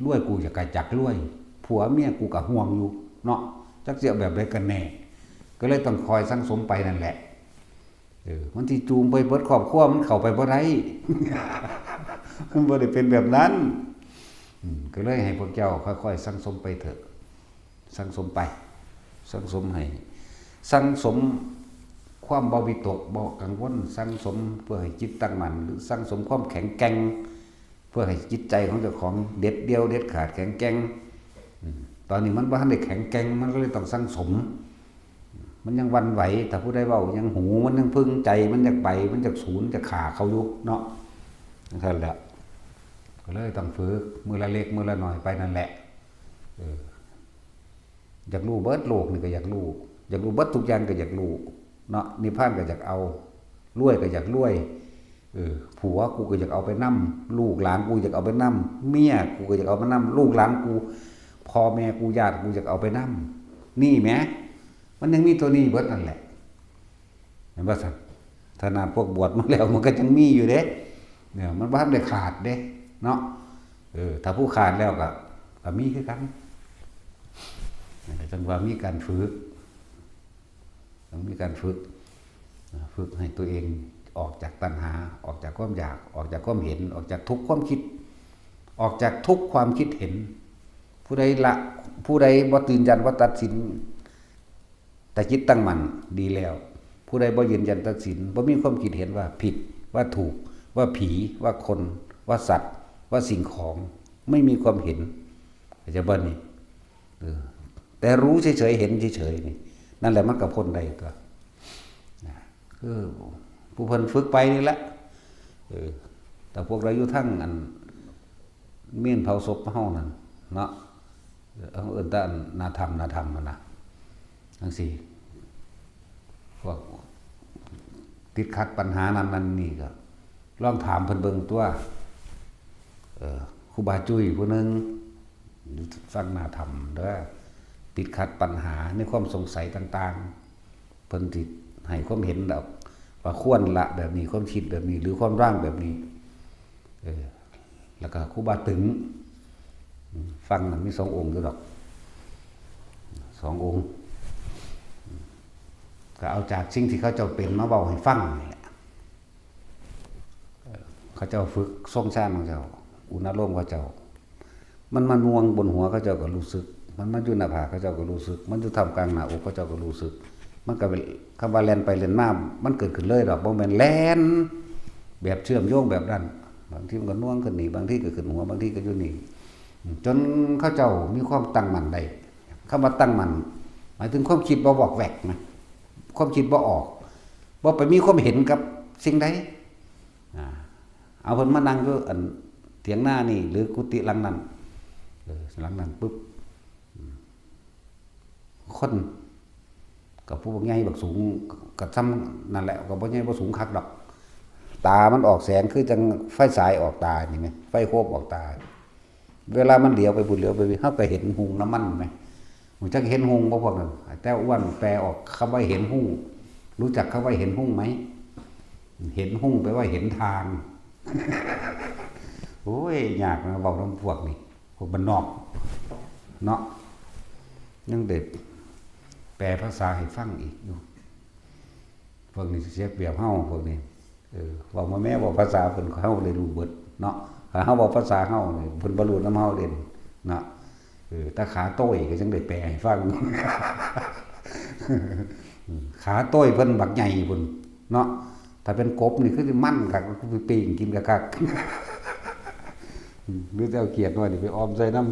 รวยกูอยาก ก็อยากรวย ผัวเมียกูก็ห่วงอยู่เนาะ จักสิเอาแบบใดกันแน่ ก็เลยต้องคอยสั่งสมไปนั่นแหละ เออ มันสิจูงไปเบิดครอบครัว มันเข้าไปบ่ได้ มันบ่ได้เป็นแบบนั้น อืม ก็เลยให้พวกเจ้าค่อยๆสั่งสมไปเถอะ สั่งสมไป สั่งสมให้ สั่งสมความบ่วิตกบ่กังวล สั่งสมเพื่อให้จิตตั้งมั่น หรือสั่งสมความแข็งแกร่ง เพื่อให้จิตใจของเจ้าของเด็ดเดี่ยวเด็ดขาดแข็งแกร่ง อืม ตอนนี้มันบ่ทันได้แข็งแกร่ง มันก็เลยต้องสั่งสม มันยังหวั่นไหว ถ้าผู้ใดเว้ายังหู มันยังพึงใจ มันอยากไป มันอยากสูน อยากฆ่าเขาอยู่เนาะ จั่งซั้นแหละ ก็เลยต้องฝึก มื้อละเล็ก มื้อละน้อยไปนั่นแหละ เออ อยากรู้เบิดโลกนี่ก็อยากรู้ อยากรู้เบิดทุกอย่างก็อยากรู้เนาะ นิพพานก็อยากเอา รวยก็อยากรวย เออ ผัวกูก็อยากเอาไปนำ ลูกหลานกูอยากเอาไปนำ เมียกูก็อยากเอาไปนำ ลูกหลานกู พ่อแม่กู ญาติกูอยากเอาไปนำ นี่แหม มันยังมีตัวนี้เบิดนั่นแหละ เห็นบ่ซั่น? ขนาดพวกบวชมาแล้วมันก็ยังมีอยู่เด้ เนี่ย มันบ่ทันได้ขาดเด้ เนาะ เออ ถ้าผู้ขาดแล้วก็ ก็มีคือกัน นั่นแหละ จั่งว่ามีการฝึก ต้องมีการฝึก ฝึกให้ตัวเองออกจากตัณหา ออกจากความอยาก ออกจากความเห็น ออกจากทุกข์ความคิด ออกจากทุกข์ความคิดเห็น ผู้ใดละ ผู้ใดบ่ยืนยันว่าตัดสิน แต่จิตตั้งมั่นดีแล้ว ผู้ใดบ่ยืนยันตัดสิน บ่มีความคิดเห็นว่าผิด ว่าถูก ว่าผี ว่าคน ว่าสัตว์ ว่าสิ่งของ ไม่มีความเห็น เข้าใจบ่นี่? เออ แต่รู้เฉยๆ เห็นเฉยๆ นี่ นั่นแหละมันก็พ้นได้ตั๊ว นะ คือผู้เพิ่นฝึกไปนี่แหละ เออ แต่พวกเราอยู่ทางอัน เมนเผาศพเฮานั่นเนาะ เออ เอิ้นแต่อันหน้าถ้ำ หน้าถ้ำหั่นน่ะ จั่งซี้ พวกติดขัดปัญหานั่นนั่นนี่ก็ ลองถามเพิ่นเบิ่งตั๊ว เออ ครูบาจุ้ยผู้หนึ่ง อยู่ฝั่งหน้าถ้ำเด้อ ติดขัดปัญหาในความสงสัยต่างๆ เพิ่นสิให้ความเห็นดอก ว่าควรละแบบนี้ ความคิดแบบนี้ หรือควรวางแบบนี้ เออ แล้วก็ครูบาตึง ฝั่งนั้นมีสององค์อยู่ดอก สององค์ ก็เอาจากสิ่งที่เขาเจ้าเป็นมาเว้าให้ฟังนี่แหละ เอ่อ เขาเจ้าฝึกทรงฌานของเจ้า อุณาโลมเขาเจ้า มันมาน่วงบนหัวเขาเจ้าก็รู้สึก มันมาอยู่หน้าผากเขาเจ้าก็รู้สึก มันอยู่ท่ามกลางหน้าอกเขาเจ้าก็รู้สึก มันก็เป็น คำว่าแล่นไปแล่นมา มันเกิดขึ้นเลยดอก บ่แม่นแล่นแบบเชื่อมโยงแบบนั้น บางทีมันก็น่วงขึ้นนี่ บางทีก็ขึ้นหัว บางทีก็อยู่นี่ จนเขาเจ้ามีความตั้งมั่นได้ คำว่าตั้งมั่น หมายถึงความคิดบ่วอกแวกนะ ความคิดบ่ออก บ่ไปมีความเห็นกับสิ่งใด อ่า เอาเพิ่นมานั่งอยู่อันเถียงนานี่ หรือกุฏิหลังนั้น เออ หลังนั้นปุ๊บ อืม คน ก็ผู้บักใหญ่บักสูง ก็ส่ำนั่นแหละ ก็บ่ใหญ่บ่สูงคักดอก ตามันออกแสงคือจั่งไฟฉายออกตานี่แหม ไฟโคบออกตา เวลามันเหลียวไปพุ้นเหลียวไปพี้ เฮาก็เห็นฮุ่งนำมันแหม รู้จักเห็นฮุ่งบ่พวกนั้น? แต่อ้วนแปลออกคำว่าเห็นฮุ่ง รู้จักคำว่าเห็นฮุ่งไหม? เห็นฮุ่งแปลว่าเห็นทาง โอ้ย ยากนะ เว้านำพวกนี้ พวกบ้านนอก เนาะ ยังได้แปลภาษาให้ฟังอีกอยู่ พวกนี้เสียเปรียบเฮา พวกนี้ เออ เว้ามาแม้ เว้าภาษาเพิ่น เฮาได้รู้เบิดเนาะ ถ้าเฮาเว้าภาษาเฮานี่ เพิ่นบ่รู้นำเฮาเด้เนาะ เออ แต่ขาโต้ยก็จั่งได้แปลให้ฟัง ขาโต้ยเพิ่นบักใหญ่พุ้นเนาะ ถ้าเป็นกบนี่คือสิมันคัก คือสิปิ้งกินคักๆ หรือจะเอาเขียดน้อยนี่ไปออมใส่นำ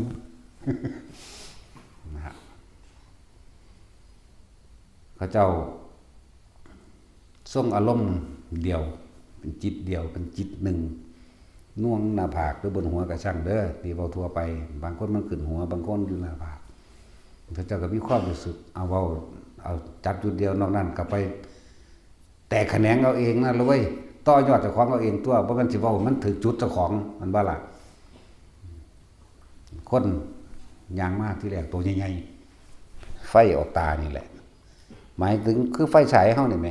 นะฮะ เขาเจ้าทรงอารมณ์เดียว เป็นจิตเดียว เป็นจิตหนึ่ง น่วงหน้าผากหรือบนหัวก็ช่างเด้อ นี่เว้าทั่วไป บางคนมันขึ้นหัว บางคนอยู่หน้าผาก เขาเจ้าก็มีความรู้สึก เอาเว้า เอาจับจุดเดียว นอกนั้นก็ไปแตกแขนงเอาเองนั่นละเว้ย ต่อยอดเจ้าของเอาเองตั๊ว บ่แม่นสิเว้าให้มันถืกจุดเจ้าของ แม่นบ่ล่ะ? คนย่างมาทีแรกโตใหญ่ๆ ไฟออกตานี่แหละ หมายถึงคือไฟฉายเฮานี่แหม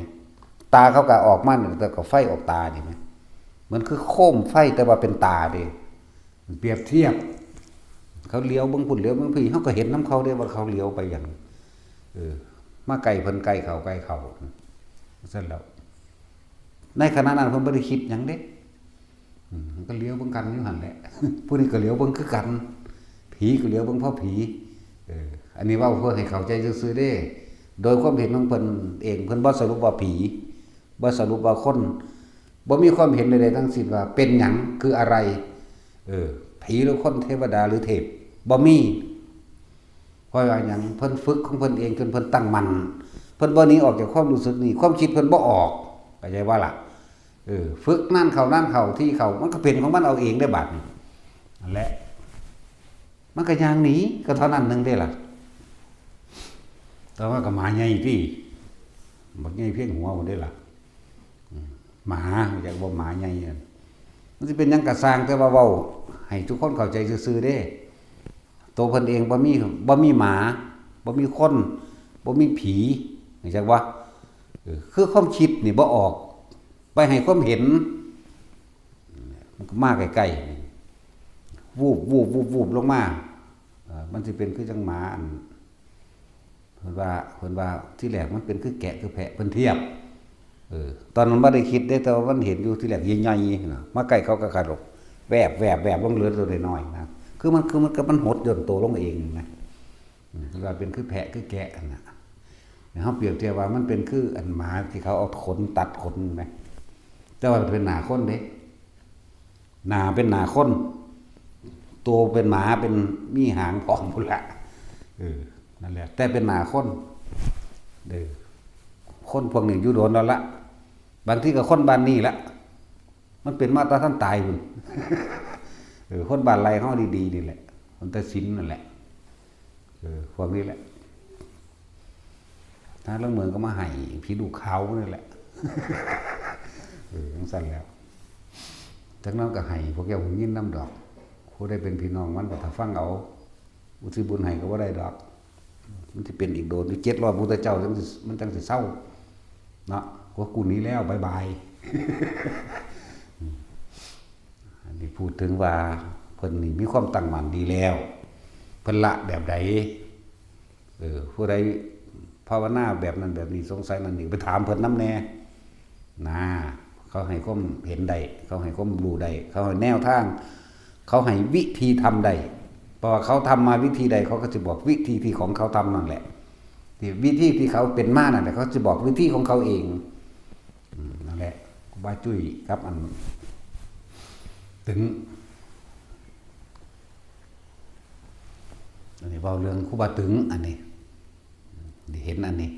ตาเขาก็ออกมานี่ แต่ก็ไฟออกตานี่แหม เหมือนคือโคมไฟแต่ว่าเป็นตาเด้ เปรียบเทียบ เขาเหลียวเบิ่งพุ้นเหลียวเบิ่งพี้ เฮาก็เห็นนำเขาเด้ว่าเขาเหลียวไปหยัง เออ มาใกล้เพิ่นใกล้เขาใกล้เขา ซั่นแล้ว ในขณะนั้นเพิ่นบ่ได้คิดหยังเด้ อืม ก็เหลียวเบิ่งกันอยู่หั่นแหละ ผู้นี้ก็เหลียวเบิ่งคือกัน ผีก็เหลียวเบิ่งเพราะผี เออ อันนี้เว้าเพื่อให้เข้าใจซื่อๆเด้ โดยความเห็นของเพิ่นเอง เพิ่นบ่สรุปว่าผี บ่สรุปว่าคน บ่มีความเห็นใดๆทั้งสิ้นว่าเป็นหยัง คืออะไร เออ ผีหรือคน เทวดาหรือเทพ บ่มี เพราะว่าหยัง เพิ่นฝึกของเพิ่นเองจนเพิ่นตั้งมั่น เพิ่นบ่หนีออกจากความรู้สึกนี้ ความคิดเพิ่นบ่ออก เข้าใจบ่ล่ะ เออ ฝึกนานเข้านานเข้า ทีเข้า มันก็เป็นของมันเอาเองได้บาดนี้ นั่นแหละ มันก็ย่างหนี ก็เท่านั้นหนึ่งเด้ล่ะ แต่ว่าก็หมาใหญ่ติ บักใหญ่เพียงหัวพุ้นเด้ล่ะ อืม หมา อยากว่าหมาใหญ่อะ มันสิเป็นหยังกะซ่าง แต่ว่าเว้าให้ทุกคนเข้าใจซื่อๆเด้ ตัวเพิ่นเองบ่มี บ่มีหมา บ่มีคน บ่มีผี เข้าใจบ่ เออ คือความคิดนี่บ่ออก ไปให้ความเห็น มันก็มาใกล้ๆ นี่ วูบ วูบ วูบ วูบลงมา เอ่อ มันสิเป็นคือจังหมาอัน เพิ่นว่า เพิ่นว่าที่แรกมันเป็นคือแกะคือแพะ เพิ่นเทียบ เออ ตอนนั้นบ่ได้คิดเด้ แต่ว่ามันเห็นอยู่ที่แรกใหญ่ๆนะ มาใกล้เขาก็ขาดหลบ แวบ แวบ แวบลงเหลือตัวน้อยๆนะ คือมัน คือมันก็มันหดหย่อนตัวลงเองนะ อืม เพิ่นว่าเป็นคือแพะคือแกะนั่นน่ะ เฮาเปรียบเทียบว่ามันเป็นคืออันหมาที่เขาเอาขนตัดขนนะ แต่ว่ามันเป็นหน้าคนเด้ หน้าเป็นหน้าคน ตัวเป็นหมา เป็นมีหางพร้อมพุ้นละ เออ นั่นแหละ แต่เป็นหน้าคน เด้อ คนพวกนี้อยู่โดนแล้วละ บางทีก็คนบ้านนี้ละ มันเป็นมาแต่ทันตายพุ้น เออ คนบ้านไร่เฮาดีๆนี่แหละ คนแต่สินนั่นแหละ เออ พวกนี้แหละ ทางลางเมืองก็มาให้ผีลูกขาวนั่นแหละ เออ จังซั่นแล้ว จักหน่อยก็ให้พวกเจ้าหูยินนำดอก ผู้ใดเป็นพี่น้องมันก็ถ้าฟังเอา อุทิศบุญให้ก็บ่ได้ดอก มันสิเป็นอีกโดนอยู่ เจ็ดร้อยพุทธเจ้าจังสิ มันจังสิเซา เนาะ ว่ากูหนีแล้ว บ๊ายบาย อันนี้พูดถึงว่าเพิ่นนี่มีความตั้งมั่นดีแล้ว เพิ่นละแบบใด เออ ผู้ใดภาวนาแบบนั้นแบบนี้ สงสัยนั่นนี่ ไปถามเพิ่นนำแน่ นะ เขาให้ความเห็นได้ เขาให้ความรู้ได้ เขาให้แนวทาง เขาให้วิธีทำได้ เพราะว่าเขาทำมาวิธีใด เขาก็สิบอกวิธีที่ของเขาทำนั่นแหละ ที่วิธีที่เขาเป็นมานั่นแหละ เขาสิบอกวิธีของเขาเอง อืม นั่นแหละ ครูบาจุ้ยกับอันตึง อันนี้เว้าเรื่องครูบาตึง อันนี้ ได้เห็นอันนี้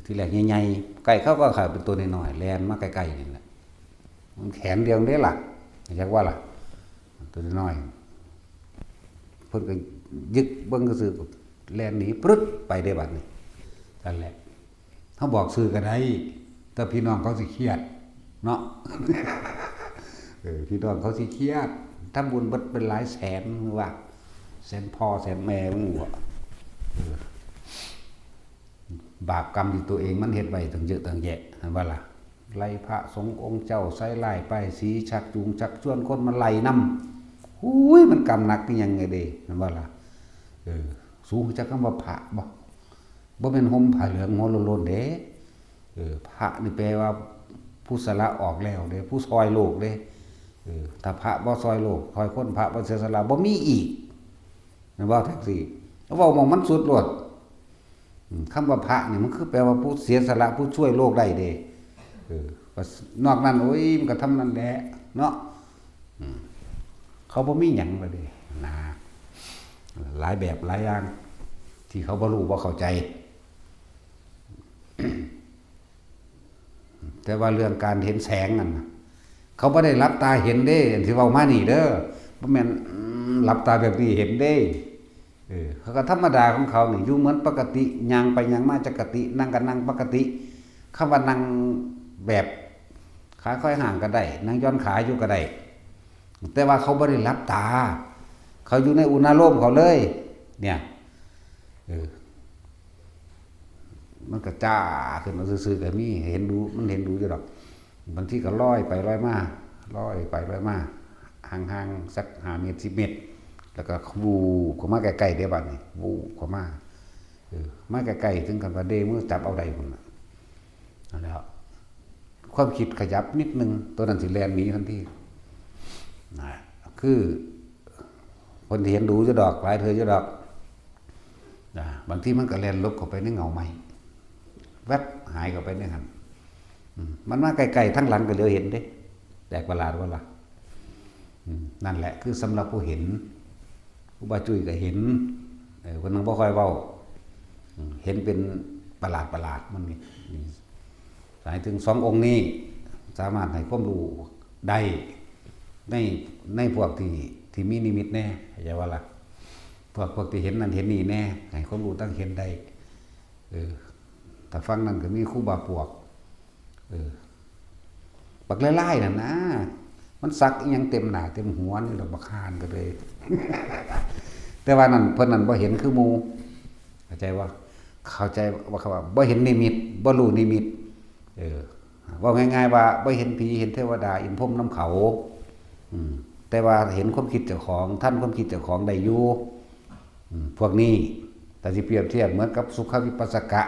ที่แรกใหญ่ๆ ใกล้เขาก็ขาเป็นตัวน้อยๆ แล่นมาใกล้ๆ นี่แหละ มันแขนเดียวเด้ล่ะ จักว่าล่ะ ตัวน้อย เพิ่นก็ยึกเบิ่งซื่อๆ แล่นหนีปรึ๊ดไปเด้บัดนี้ นั่นแหละ เฮาบอกซื่อก็ได้ แต่พี่น้องเขาสิเครียด เนาะ เออ พี่น้องเขาสิเครียด ทำบุญเบิดเป็นหลายแสน หรือว่า แสนพ่อแสนแม่มึงบ่ เออ บาปกรรมที่ตัวเองมันเฮ็ดไว้ตั้งเยอะตั้งแยะ หันบ่ล่ะ ไล่พระสงฆ์องค์เจ้า ใส่ร้ายป้ายสี ชักจูงชักชวนคนมาไล่นำ หูย มันกรรมหนักอีหยังไงเด้ หันบ่ล่ะ เออ สูงจักคำว่าพระบ่ บ่แม่นห่มผ้าเหลืองหัวโล้นๆเด้ เออ พระนี่แปลว่าผู้สละออกแล้วเด้ ผู้ซอยโลกเด้ เออ ถ้าพระบ่ซอยโลก ซอยคน พระบ่เสียสละ บ่มีอีก แม่นบ่ แท็กซี่ เว้าหม่องมันสุดโลด อืม คำว่าพระนี่มันคือแปลว่าผู้เสียสละ ผู้ช่วยโลกได้เด้ เออ นอกนั้น โอ้ย มันก็ทำนั่นแหละ เนาะ อืม เขาบ่มีหยังเลยเด้ นะ หลายแบบหลายอย่าง ที่เขาบ่รู้บ่เข้าใจ แต่ว่าเรื่องการเห็นแสงนั่นน่ะ เขาบ่ได้หลับตาเห็นเด้ อันที่เว้ามานี่เด้อ บ่แม่น อืม หลับตาแบบนี้เห็นเด้ เออ เขาก็ธรรมดาของเขานี่ อยู่เหมือนปกติ ย่างไปย่างมาจักกะติ นั่งก็นั่งปกติ คำว่านั่งแบบขาค่อยห่างก็ได้ นั่งหย่อนขาอยู่ก็ได้ แต่ว่าเขาบ่ได้หลับตา เขาอยู่ในอุณาโลมเขาเลย เนี่ย เออ มันก็จ้าขึ้นมาซื่อๆก็มี เห็นดู มันเห็นดูอยู่ดอก บางทีก็ลอยไปลอยมา ลอยไปลอยมา ห่างๆสักห้าเมตร สิบเมตร แล้วก็วูบเข้ามาใกล้ๆเด้บัดนี้ วูบเข้ามา เออ มาใกล้ๆ ถึงกันว่าเด้มือจับเอาได้พุ่นน่ะ นั่นแหละ ความคิดขยับนิดนึง ตัวนั้นสิแล่นหนีทันที นะ คือ คนที่เห็นดูอยู่ดอก หลายเทื่ออยู่ดอก นะ บางทีมันก็แล่นหลบเข้าไปในเงาไม้ แวบหายเข้าไปในหั้น อืม มันมาใกล้ๆ ทั้งหลังก็เหลียวเห็นเด้ แปลกประหลาดว่าล่ะ อืม นั่นแหละ คือสำหรับผู้เห็น ครูบาจุ้ยก็เห็น เออ เพิ่นยังบ่ค่อยเว้า อืม เห็นเป็นประหลาดๆ มันนี่ อืม หมายถึงสององค์นี้ สามารถให้ความรู้ได้ ใน ในพวกที่ ที่มีนิมิตแน่ เข้าใจว่าล่ะ พวก พวกที่เห็นนั่นเห็นนี่แน่ ให้ความรู้ตั้งเห็นได้ เออ ถ้าฟังนั่นก็มีครูบาปวก เออ บักไล่ๆนั่นนะ มันสักอิหยังเต็มหน้าเต็มหัวนี่ดอกบักห่านก็เลย แต่ว่านั่น เพิ่นนั่นบ่เห็นคือหมู่ เข้าใจว่า เข้าใจว่า เขาว่าบ่เห็นนิมิต บ่รู้นิมิต เออ เว้าง่ายๆว่าบ่เห็นผี เห็นเทวดา อินทร์พรหมนำเขา อืม แต่ว่าเห็นความคิดเจ้าของ ทันความคิดเจ้าของได้อยู่ อืม พวกนี้ ถ้าสิเปรียบเทียบเหมือนกับสุขวิปัสสกะ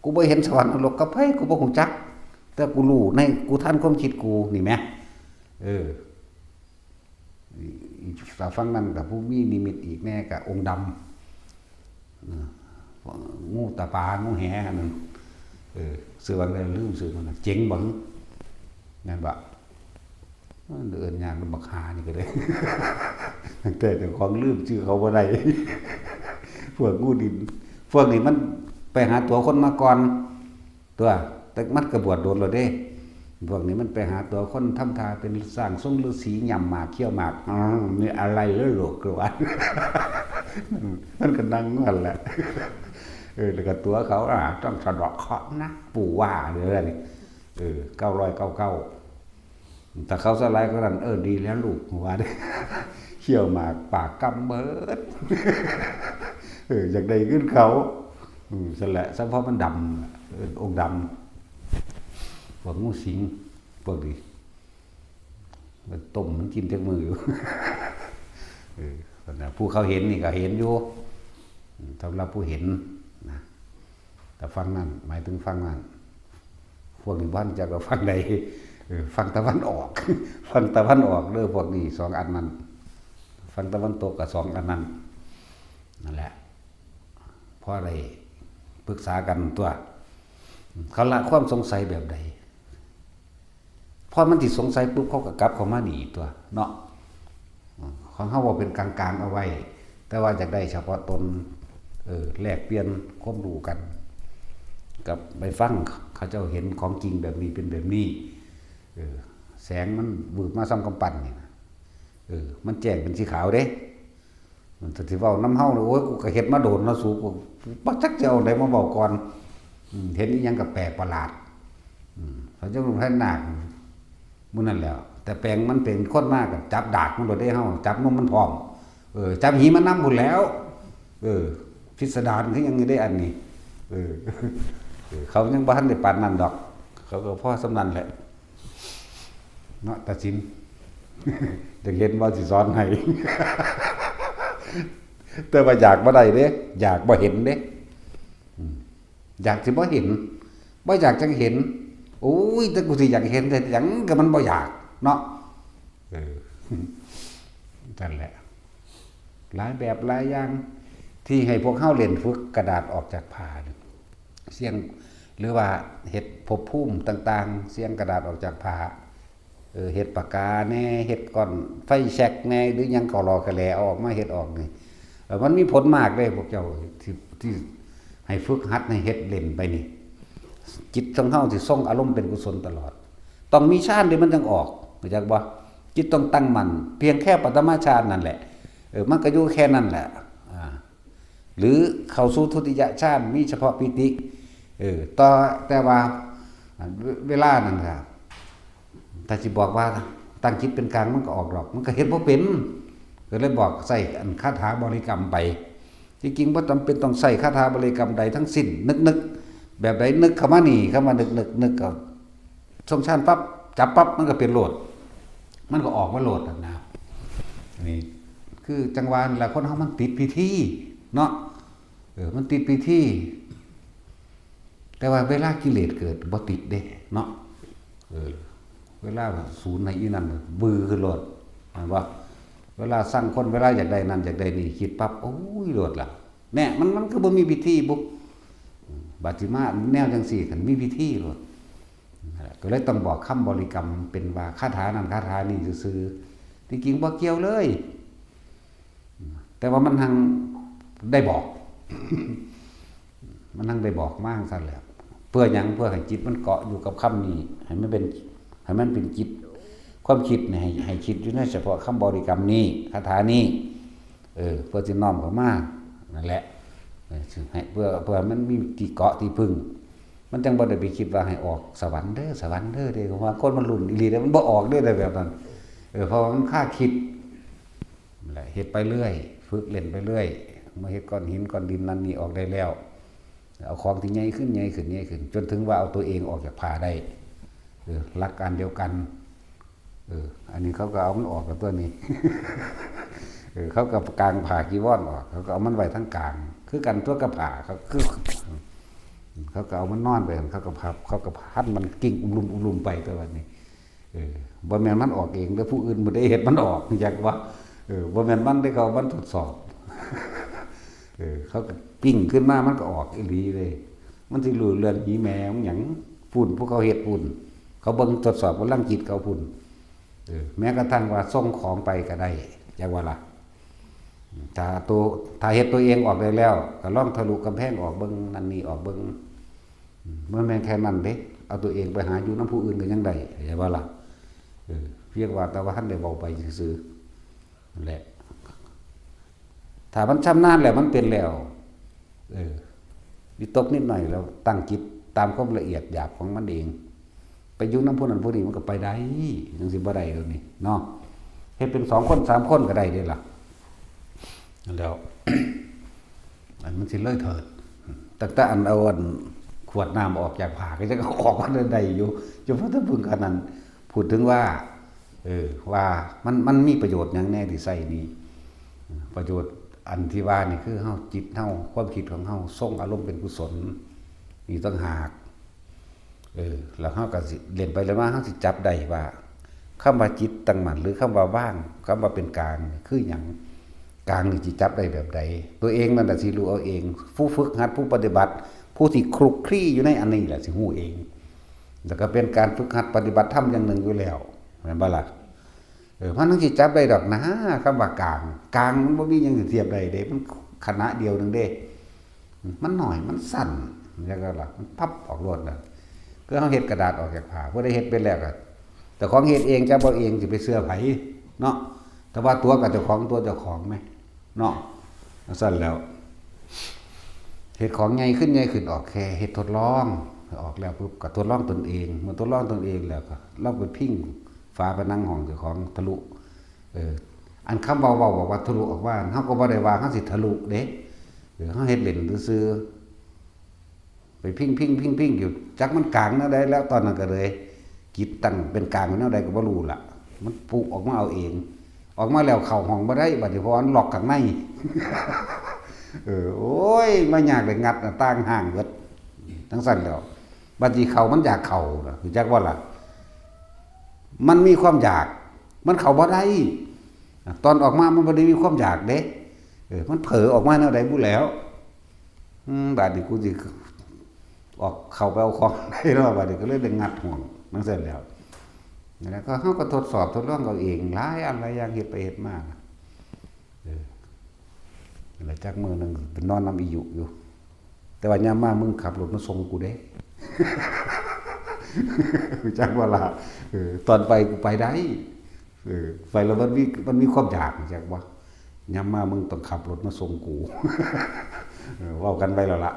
กูบ่เห็นสวรรค์นรกกับไผ กูบ่ฮู้จัก แต่กูรู้ใน กูทันความคิดกู นี่แหม เออ อีก อีก ถ้าฟังนั่นก็ผู้มีนิมิตอีกแน่ก็องค์ดำ อืม งูตาปา งูแหอันนั้น เออ ชื่อว่าอะไรลืมชื่อมันน่ะ เจ๋งบ่ แม่นบ่ มันเอิ้นยากนำบักห่านี่ก็เลย แต่เจ้าของลืมชื่อเขาบ่ได้ พวกงูดิน พวกนี้มันไปหาตั๋วคนมาก่อน ตั๋ว แต่มันก็บวชโดนแล้วเด้ พวกนี้มันไปหาตั๋วคนทำท่าเป็นสร้างทรงฤๅษี ย่ำหมากเคี้ยวหมาก "อืม มีอะไรเหรอลูก" คือว่า มันก็นั่งอยู่หั่นแหละ เออ แล้วก็ตั๋วเขา "อ่า ต้องสะเดาะเคราะห์นะ ปู่ว่า" เด้อนี่ เออ เก้าร้อยเก้าเก้า ถ้าเขาสลายก็นั่น "เออ ดีแล้วลูก" ว่าเด้ เคี้ยวหมากปากกำเบิด เออ อยากได้เงินเขา อืม ซั่นแหละ สะเพาะมันดำ เออ องค์ดำ พวกงูสิง พวกนี้ มันต้มมันกินจักมื้ออยู่ เออ นั่นน่ะ ผู้เขาเห็นนี่ก็เห็นอยู่ อืม สำหรับผู้เห็นนะ แต่ฝั่งนั้น หมายถึงฝั่งนั้น พวกนี้บ่ทันจักว่าฝั่งใด เออ ฝั่งตะวันออก ฝั่งตะวันออกเด้อ พวกนี้สองอันนั้น ฝั่งตะวันตกก็สองอันนั้น นั่นแหละ พอได้ปรึกษากันตัว เขาละความสงสัยแบบใด พอมันสิสงสัยปุ๊บ เขาก็กลับเข้ามานี่ตัวเนาะ อืม ของเฮาว่าเป็นกลางๆเอาไว้ แต่ว่าอยากได้เฉพาะตน เออ แลกเปลี่ยนความรู้กัน กับไปฟังเขาเจ้าเห็นของจริงแบบนี้เป็นแบบนี้ เออ แสงมันวืบมาส่องกำปั้นนี่นะ เออ มันแจ้งเป็นสีขาวเด้ มันสิเว้านำเฮานี่ โอ้ย กูก็เฮ็ดมาโดนเนาะสู กูบ่จักสิเอาอันใดมาเว้าก่อน อืม เห็นอีหยังก็แปลกประหลาด อืม เขาเจ้าพญานาค มื้อนั้นแหล้ว แต่แปลงมันเป็นคนมาก็จับดากมันโลดเด้เฮา จับนมมันพร้อม เออ จับหีมันนำพุ้นแหล้ว เออ พิสดารคือหยังอยู่เด้อันนี้ เออ เออ เขายังบ่ทันได้ปานนั้นดอก เขาก็พอส่ำนั้นแหละ เนาะ ตาสิน อยากเห็นบ่สิสอนให้ แต่ว่าอยากบ่ได้เด้ อยากบ่เห็นเด้ อืม อยากสิบ่เห็น บ่อยากจังเห็น โอ้ย แต่กูสิอยากเห็นแต่หยังก็มันบ่อยากเนาะ เออ นั่นแหละ หลายแบบหลายอย่าง ที่ให้พวกเฮาเล่นฝึกกระดาษออกจากผ้านี่ เสี่ยง หรือว่าเฮ็ดภพภูมิต่างๆ เสี่ยงกระดาษออกจากผ้า เออ เฮ็ดปากกาแหน่ เฮ็ดก้อนไฟแช็กแหน่ หรือหยังก็หล่อก็แหล่เอาออกมาเฮ็ดออกนี่ เออ มันมีผลมากเด้พวกเจ้า ที่ ที่ให้ฝึกหัดให้เฮ็ดเล่นไปนี่ จิตของเฮาสิทรงอารมณ์เป็นกุศลตลอด ต้องมีฌานเด้มันจังออก เข้าใจบ่ จิตต้องตั้งมั่น เพียงแค่ปฐมฌานนั่นแหละ เออ มันก็อยู่แค่นั้นแหละ อ่า หรือเข้าสู่ทุติยฌาน มีเฉพาะปีติ เออ ต่อ แต่ว่า อ่า เว- เวลานั้นน่ะ ถ้าสิบอกว่าตั้งจิตเป็นกลางมันก็ออกดอก มันก็เฮ็ดบ่เป็น ก็เลยบอกใช้อันคาถาบริกรรมไป ที่จริงบ่จำเป็นต้องใช้คาถาบริกรรมใดทั้งสิ้น นึกๆ แบบใดนึกเข้ามานี่ คำว่านึก นึก นึกก็ทรงฌานปั๊บ จับปั๊บ มันก็เป็นโลด มันก็ออกมาโลดนั่นนะ นี่คือจังหวะนี่แหละ คนเฮามันติดพิธีเนาะ เออ มันติดพิธี แต่ว่าเวลากิเลสเกิดบ่ติดเด้เนาะ เออ เวลาศูนย์ให้อีนั่น วือขึ้นโลด เห็นบ่ เวลาสั่งคน เวลาอยากได้นั่นอยากได้นี่ คิดปั๊บ โอ้ย โลดล่ะ แน่ มัน มันคือบ่มีพิธีบุ บาดสิมาแนวจังซี่ คันมีพิธีโลด ก็เลยต้องบอกคำบริกรรม เป็นว่าคาถานั่นคาถานี่ซื่อๆ ที่จริงบ่เกี่ยวเลย แต่ว่ามันหังได้บอก มันหังได้บอกมาจั่งซั่นแหละ เพื่อหยัง เพื่อให้จิตมันเกาะอยู่กับคำนี้ ให้มันเป็น ให้มันเป็นจิต ความคิดนี่ให้ ให้คิดอยู่ในเฉพาะคำบริกรรมนี้ คาถานี้ เออ เพื่อสิน้อมเข้ามา นั่นแหละ เออ ให้ เพื่อ เพื่อมันมีที่เกาะที่พึ่ง มันจังบ่ได้ไปคิดว่าให้ออกสวรรค์เด้อ สวรรค์เด้อ เด้ เพราะว่าคนมันรุ่นอีหลีเด้ มันบ่ออกเด้อ แบบนั้น เออ เพราะว่ามันคาคิด นั่นแหละ เฮ็ดไปเรื่อย ฝึกเล่นไปเรื่อย เมื่อเฮ็ดก้อนหินก้อนดินนั่นนี่ออกได้แล้ว เอาของที่ใหญ่ขึ้น ใหญ่ขึ้น ใหญ่ขึ้น จนถึงว่าเอาตัวเองออกจากผ้าได้ เออ หลักการเดียวกัน เออ อันนี้เขาก็เอามันออกกับตัวนี้ เออ เขาก็กางผ้าจีวรออก เขาก็เอามันไว้ทั้งกลาง คือกันตัวกับผ้า เขาคือ เขาก็เอามันนอนไป เขาก็พับ เขาก็พันมันกิ่งอุ้มลุมอุ้มลุมไปตัวนี้ เออ บ่แม่นมันออกเองเด้อ ผู้อื่นบ่ได้เฮ็ดมันออก จักว่า เออ บ่แม่นมันได้เขามันทดสอบ เออ เขาก็ปิ้งขึ้นมา มันก็ออกอีหลีเลย มันสิรู้เรื่องผีแม่มันหยัง พุ่น ผู้เขาเฮ็ดพุ่น เขาเบิ่งทดสอบกำลังจิตเขาพุ่น เออ แม้กระทั่งว่าส่งของไปก็ได้ จักว่าล่ะ ถ้าตัว ถ้าเฮ็ดตัวเองออกได้แล้ว ก็ลองทะลุกำแพงออกเบิ่ง นั่นนี่ออกเบิ่ง อืม บ่แม่นแค่นั้นเด้ เอาตัวเองไปหาอยู่นำผู้อื่นก็ยังได้ เข้าใจบ่ล่ะ เออ เพียงว่าแต่ว่าทันได้เว้าไปซื่อๆ นั่นแหละ ถ้ามันชำนาญแล้ว มันเป็นแล้ว เออ วิตกนิดหน่อยแล้ว ตั้งจิตตามความละเอียดหยาบของมันเอง ไปอยู่นำผู้นั้นผู้นี้มันก็ไปได้ จั่งซี้บ่ได้แล้วนี่ เนาะ เฮ็ดเป็นสองคนสามคนก็ได้เด้ล่ะ แล้ว อันมันสิเลยเถิด ตั้งแต่อันเอาอันขวดน้ำออกจากผ้าก็ยังเอาออกมาได้อยู่ เฉพาะแต่เพิ่งขนาดนั้น พูดถึงว่า เออ ว่ามัน มันมีประโยชน์หยังแน่ที่ใส่นี่ ประโยชน์อันที่ว่านี่คือเฮา จิตเฮา ความคิดของเฮา ทรงอารมณ์เป็นกุศล นี่ต่างหาก เออ แล้วเฮาก็สิเล่นไปเล่นมา เฮาสิจับได้ว่า คำว่าจิตตั้งมั่น หรือคำว่าวาง คำว่าเป็นกลาง คือหยัง กลางนี่สิจับได้แบบใด ตัวเองนั่นน่ะสิรู้เอาเอง ผู้ฝึกหัด ผู้ปฏิบัติ ผู้ที่คลุกคลีอยู่ในอันนี้แหละสิรู้เอง แล้วก็เป็นการฝึกหัดปฏิบัติธรรมอย่างหนึ่งอยู่แล้ว แม่นบ่ล่ะ เออ มันจั่งสิจับได้ดอกนะ คำว่ากลาง กลางมันบ่มีหยังสิเทียบได้เด้ มันขณะเดียวหนึ่งเด้ มันน้อย มันสั้น แล้วก็ล่ะ มันพับออกโลดน่ะ คือเฮาเฮ็ดกระดาษออกจากผ้า ผู้ใดเฮ็ดเป็นแล้วก็ เจ้าของเฮ็ดเอง จับเอาเอง สิไปเชื่อไผเนาะ แต่ว่าตัวกับเจ้าของ ตัวเจ้าของแหมเนาะ จั่งซั้นแล้ว เฮ็ดของใหญ่ขึ้น ใหญ่ขึ้น ออกแค่เฮ็ดทดลอง ออกแล้วปุ๊บก็ทดลองตนเอง เมื่อทดลองตนเองแล้วก็ลองไปพิงฝาผนังห้องเจ้าของทะลุ เออ อันคำเว้า เว้าบอกว่าทะลุออกมา เฮาก็บ่ได้ว่าเฮาสิทะลุเด้ เออ เฮาเฮ็ดเล่นซื่อๆ ไปพิง พิง พิง พิงอยู่ จักมันกลางแนวใดแล้ว ตอนนั้นก็เลย จิตตั้งเป็นกลางแนวใดก็บ่รู้ล่ะ มันปุออกมาเอาเอง ออกมาแล้วเข้าห้องบ่ได้ บัดนี้เพราะว่ามันล็อกข้างใน เออ โอ้ย มายากเลย งัดหน้าต่างห้างเบิด จั่งซั้นแล้ว บัดนี้เข้ามันอยากเข้าน่ะ รู้จักบ่ล่ะ มันมีความอยาก มันเข้าบ่ได้ ตอนออกมามันบ่ได้มีความอยากเด้ เออ มันเผลอออกมาแนวใดบุแล้ว อืม บาดนี้กูสิออกเข้าไปเอาของได้เนาะ บาดนี้ก็เลยได้งัดห้องจั่งซั้นแล้ว แล้วก็เฮาก็ทดสอบทดลองเอาเอง หลายอันหลายอย่าง เฮ็ดไปเฮ็ดมา เออ แล้วจักมื้อหนึ่งไปนอนนำอีหยุอยู่ แต่ว่ายามมามึงขับรถมาส่งกูเด้ รู้จักบ่ล่ะ เออ ตอนไปกูไปได้ เออ ไปแล้วมันมี มันมีความอยาก รู้จักบ่ ยามมามึงต้องขับรถมาส่งกู เออ เว้ากันไปแล้วล่ะ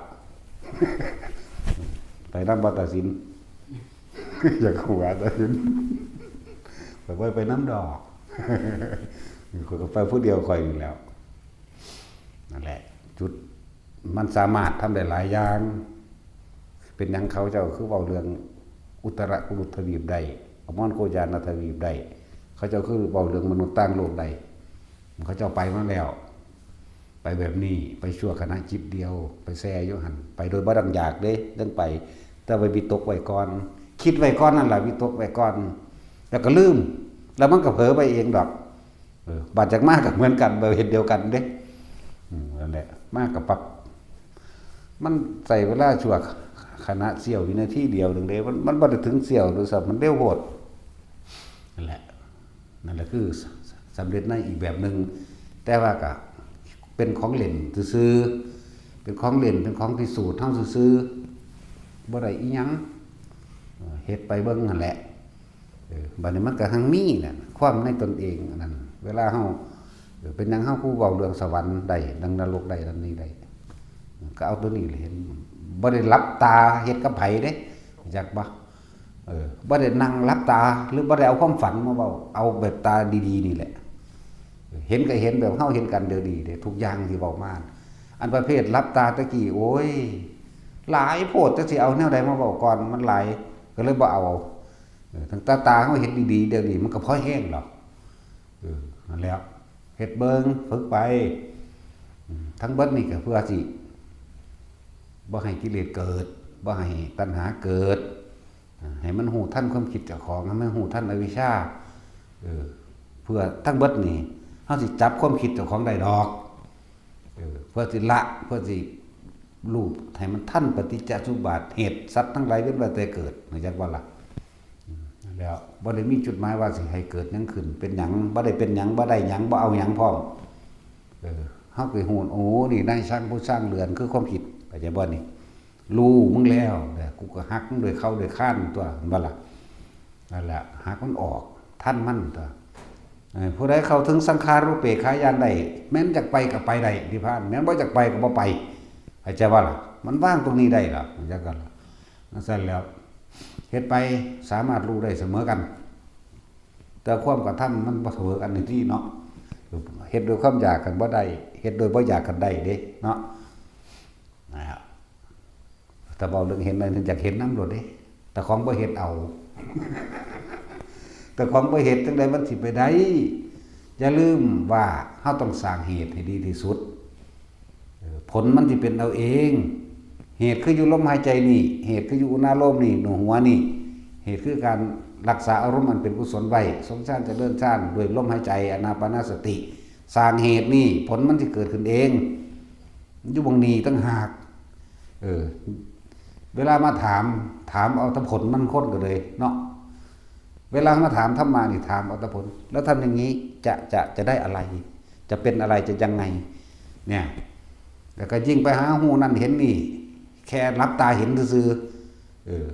ไปนำบ่ตาสิน อยากหัวตาสิน ข้อยบ่ไปนำดอก ข้อยก็ไปผู้เดียวข้อยนี่แหล้ว นั่นแหละ จุด มันสามารถทำได้หลายอย่าง เป็นหยังเขาเจ้าคือเว้าเรื่องอุตรกุรุทวีปได้ อมรโกยานทวีปได้ เขาเจ้าคือเว้าเรื่องมนุษย์ต่างโลกได้ เขาเจ้าไปมาแล้ว ไปแบบนี้ ไปชั่วขณะจิตเดียว ไปแซ่อยู่หั่น ไปโดยบ่ดังอยากเด้ จั่งไป แต่ไปวิตกไว้ก่อน คิดไว้ก่อนนั่นล่ะ วิตกไว้ก่อน แล้วก็ลืม แล้วมันก็เผลอไปเองดอก เออ บาดจากมาก็เหมือนกัน บ่เฮ็ดเดียวกันเด้ อืม นั่นแหละ มาก็ปั๊บ มันใช้เวลาชั่วขณะเสี้ยววินาทีเดียวหนึ่งเด้ มัน มันบ่ได้ถึงเสี้ยวด้วยซ้ำ มันเร็วโพด นั่นแหละ นั่นแหละคือสำเร็จในอีกแบบหนึ่ง แต่ว่าก็เป็นของเล่นซื่อๆ เป็นของเล่น เป็นของพิสูจน์เฮาซื่อๆ บ่ได้อีหยัง เออ เฮ็ดไปเบิ่งนั่นแหละ เออ บัดนี้มันก็หังมีนั่น ความในตนเองอันนั้น เวลาเฮา เออ เป็นหยังเฮาคือเว้าเรื่องสวรรค์ได้ ดังนรกได้ ดังนี้ได้ ก็เอาตัวนี้แหละเห็น บ่ได้หลับตาเฮ็ดกับไผเด้ จักบ่ เออ บ่ได้นั่งหลับตา หรือบ่ได้เอาความฝันมาเว้า เอาแบบตาดีๆนี่แหละ เห็นก็เห็นแบบเฮาเห็นกันเดี๋ยวนี้เด้ ทุกอย่างที่เว้ามา อันประเภทหลับตาตะกี้ โอ้ย หลายโพด จักสิเอาแนวใดมาเว้าก่อน มันหลาย ก็เลยบ่เอา เออ ตั้งแต่ตาเฮาเห็นดีๆ เดี๋ยวนี้มันก็พอแฮงดอก เออ นั่นแหละ เฮ็ดเบิ่ง ฝึกไป อืม ทั้งเบิดนี่ก็เพื่อสิ บ่ให้กิเลสเกิด บ่ให้ตัณหาเกิด อ่า ให้มันรู้ทันความคิดเจ้าของ ให้มันรู้ทันอวิชชา เออ เพื่อทั้งเบิดนี่ เฮาสิจับความคิดเจ้าของได้ดอก เออ เพื่อสิละ เพื่อสิรู้ให้มันทันปฏิจจสมุปบาท เหตุสัตว์ทั้งหลายเวียนว่ายตายเกิด รู้จักบ่ล่ะ อืม แล้วบ่ได้มีจุดหมายว่าสิให้เกิดหยังขึ้น เป็นหยัง บ่ได้เป็นหยัง บ่ได้หยัง บ่เอาหยังพร้อม เออ เฮาไปฮู้ โอ้ นี่นายช่างผู้สร้างเรือน คือความคิด เข้าใจบ่นี่ รู้มึงแล้ว แต่กูก็หักมึงด้วยเข่าด้วยคานตัว เห็นบ่ล่ะ นั่นแหละ หักมันออก ทันมันตัว เออ ผู้ใดเข้าถึงสังขารูปเปกขาญาณได้ แม่นอยากไปก็ไปได้ นิพพาน แม่นบ่อยากไปก็บ่ไป เข้าใจบ่ล่ะ มันวางตรงนี้ได้ล่ะ เข้าใจกันล่ะ นั่นซั่นแล้ว เฮ็ดไป สามารถรู้ได้เสมอกัน แต่ความกระทำมันบ่เสมอกันนี่ติเนาะ เฮ็ดด้วยความอยากกันบ่ได้ เฮ็ดโดยบ่อยากกันได้เด้เนาะ นะฮะ แต่เว้าเรื่องเห็นนั่นอยากเห็นนำโลดเด้ แต่ของบ่เฮ็ดเอา แต่ของบ่เฮ็ดจั่งใดมันสิไปได้ อย่าลืมว่าเฮาต้องสร้างเหตุให้ดีที่สุด เออ ผลมันสิเป็นเอาเอง เหตุคืออยู่ลมหายใจนี่ เหตุคืออยู่อุณาโลมนี่ หนูหัวนี่ เหตุคือการรักษาอารมณ์อันเป็นกุศลไว้ ทรงฌานเจริญฌานด้วยลมหายใจ อานาปานสติ สร้างเหตุนี่ ผลมันสิเกิดขึ้นเอง อยู่หม่องนี้ต่างหาก เออ เวลามาถาม ถามเอาแต่ผลมันคนก็เลยเนาะ เวลามาถามธรรมะนี่ถามเอาแต่ผล แล้วทำอย่างนี้จะ จะ จะได้อะไร จะเป็นอะไร จะยังไง เนี่ย แล้วก็ยิ่งไปหาฮู้นั่นเห็นนี่ แค่หลับตาเห็นซื่อๆ เออ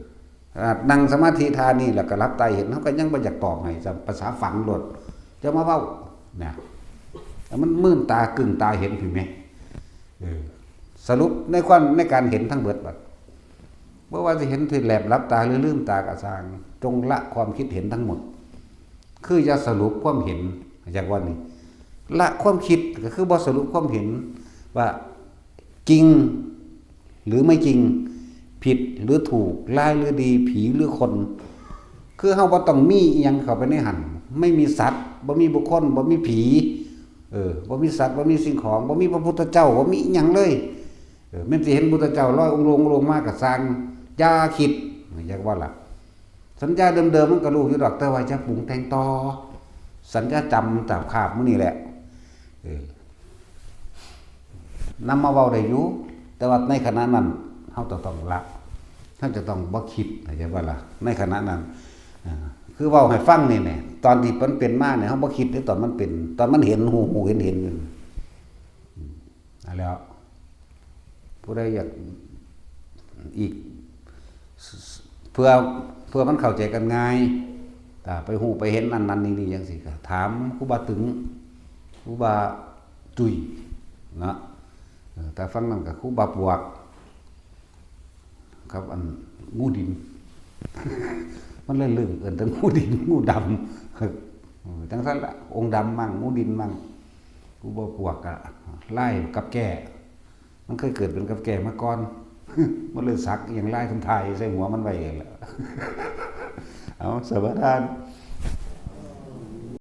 ขนาดนั่งสมาธิท่านี่แล้วก็หลับตาเห็น เฮาก็ยังบ่อยากตอบให้ซ้ำ ภาษาฝันโลด จะมาเว้า นะ แต่มันมื่นตากึ่งตาเห็นเห็นไหม เออ สรุปในความ ในการเห็นทั้งเบิดบัด บ่ว่าสิเห็นที่แลบหลับตาหรือลืมตาก็ซ่าง จงละความคิดเห็นทั้งหมด คืออย่าสรุปความเห็น จากว่านี่ ละความคิดก็คือบ่สรุปความเห็น ว่าจริงหรือไม่จริง ผิดหรือถูก ร้ายหรือดี ผีหรือคน คือเฮาบ่ต้องมีอิหยังเข้าไปในหั่น ไม่มีสัตว์ บ่มีบุคคล บ่มีผี เออ บ่มีสัตว์ บ่มีสิ่งของ บ่มีพระพุทธเจ้า บ่มีอิหยังเลย เออ แม่นสิเห็นพุทธเจ้าลอยองค์ลงองค์ลงมาก็ซ่าง อย่าคิด อยากว่าล่ะ สัญญาเดิมๆมันก็รู้อยู่ดอก แต่ว่าอย่าปรุงแต่งต่อ สัญญาจำตราบคาบมื้อนี้แหละ เออ นำมาเว้าได้อยู่ แต่ว่าในขณะนั้นเฮาจะต้องละ เฮาจะต้องบ่คิด เข้าใจบ่ล่ะ ในขณะนั้น อ่า คือเว้าให้ฟังนี่แหละ ตอนที่มันเป็นมาเนี่ย เฮาบ่คิดเด้ ตอนมันเป็น ตอนมันเห็น ฮู้ๆ เห็นๆ อยู่ อืม นั่นแหล้ว ผู้ใดอยากอีก เพื่อ เพื่อมันเข้าใจกันง่าย ถ้าไปฮู้ไปเห็นนั่นนั่นนี่นี่จั่งซี้ ก็ถามครูบาตึง ครูบาจุ้ยเนาะ เออ แต่ฝั่งนั้นก็ครูบาปวก ครับ อันงูดิน มันเลยลืมเอิ้นแต่งูดิน งูดำ เออ จั่งซั่นล่ะ องค์ดำมั่ง งูดินมั่ง ครูบาปวกอะ ไล่กับแก้ มันเคยเกิดเป็นกับแก้มาก่อน มันเลยสักอย่างลายทำทายใส่หัวมันไว้เองแหละ เอาสมาทาน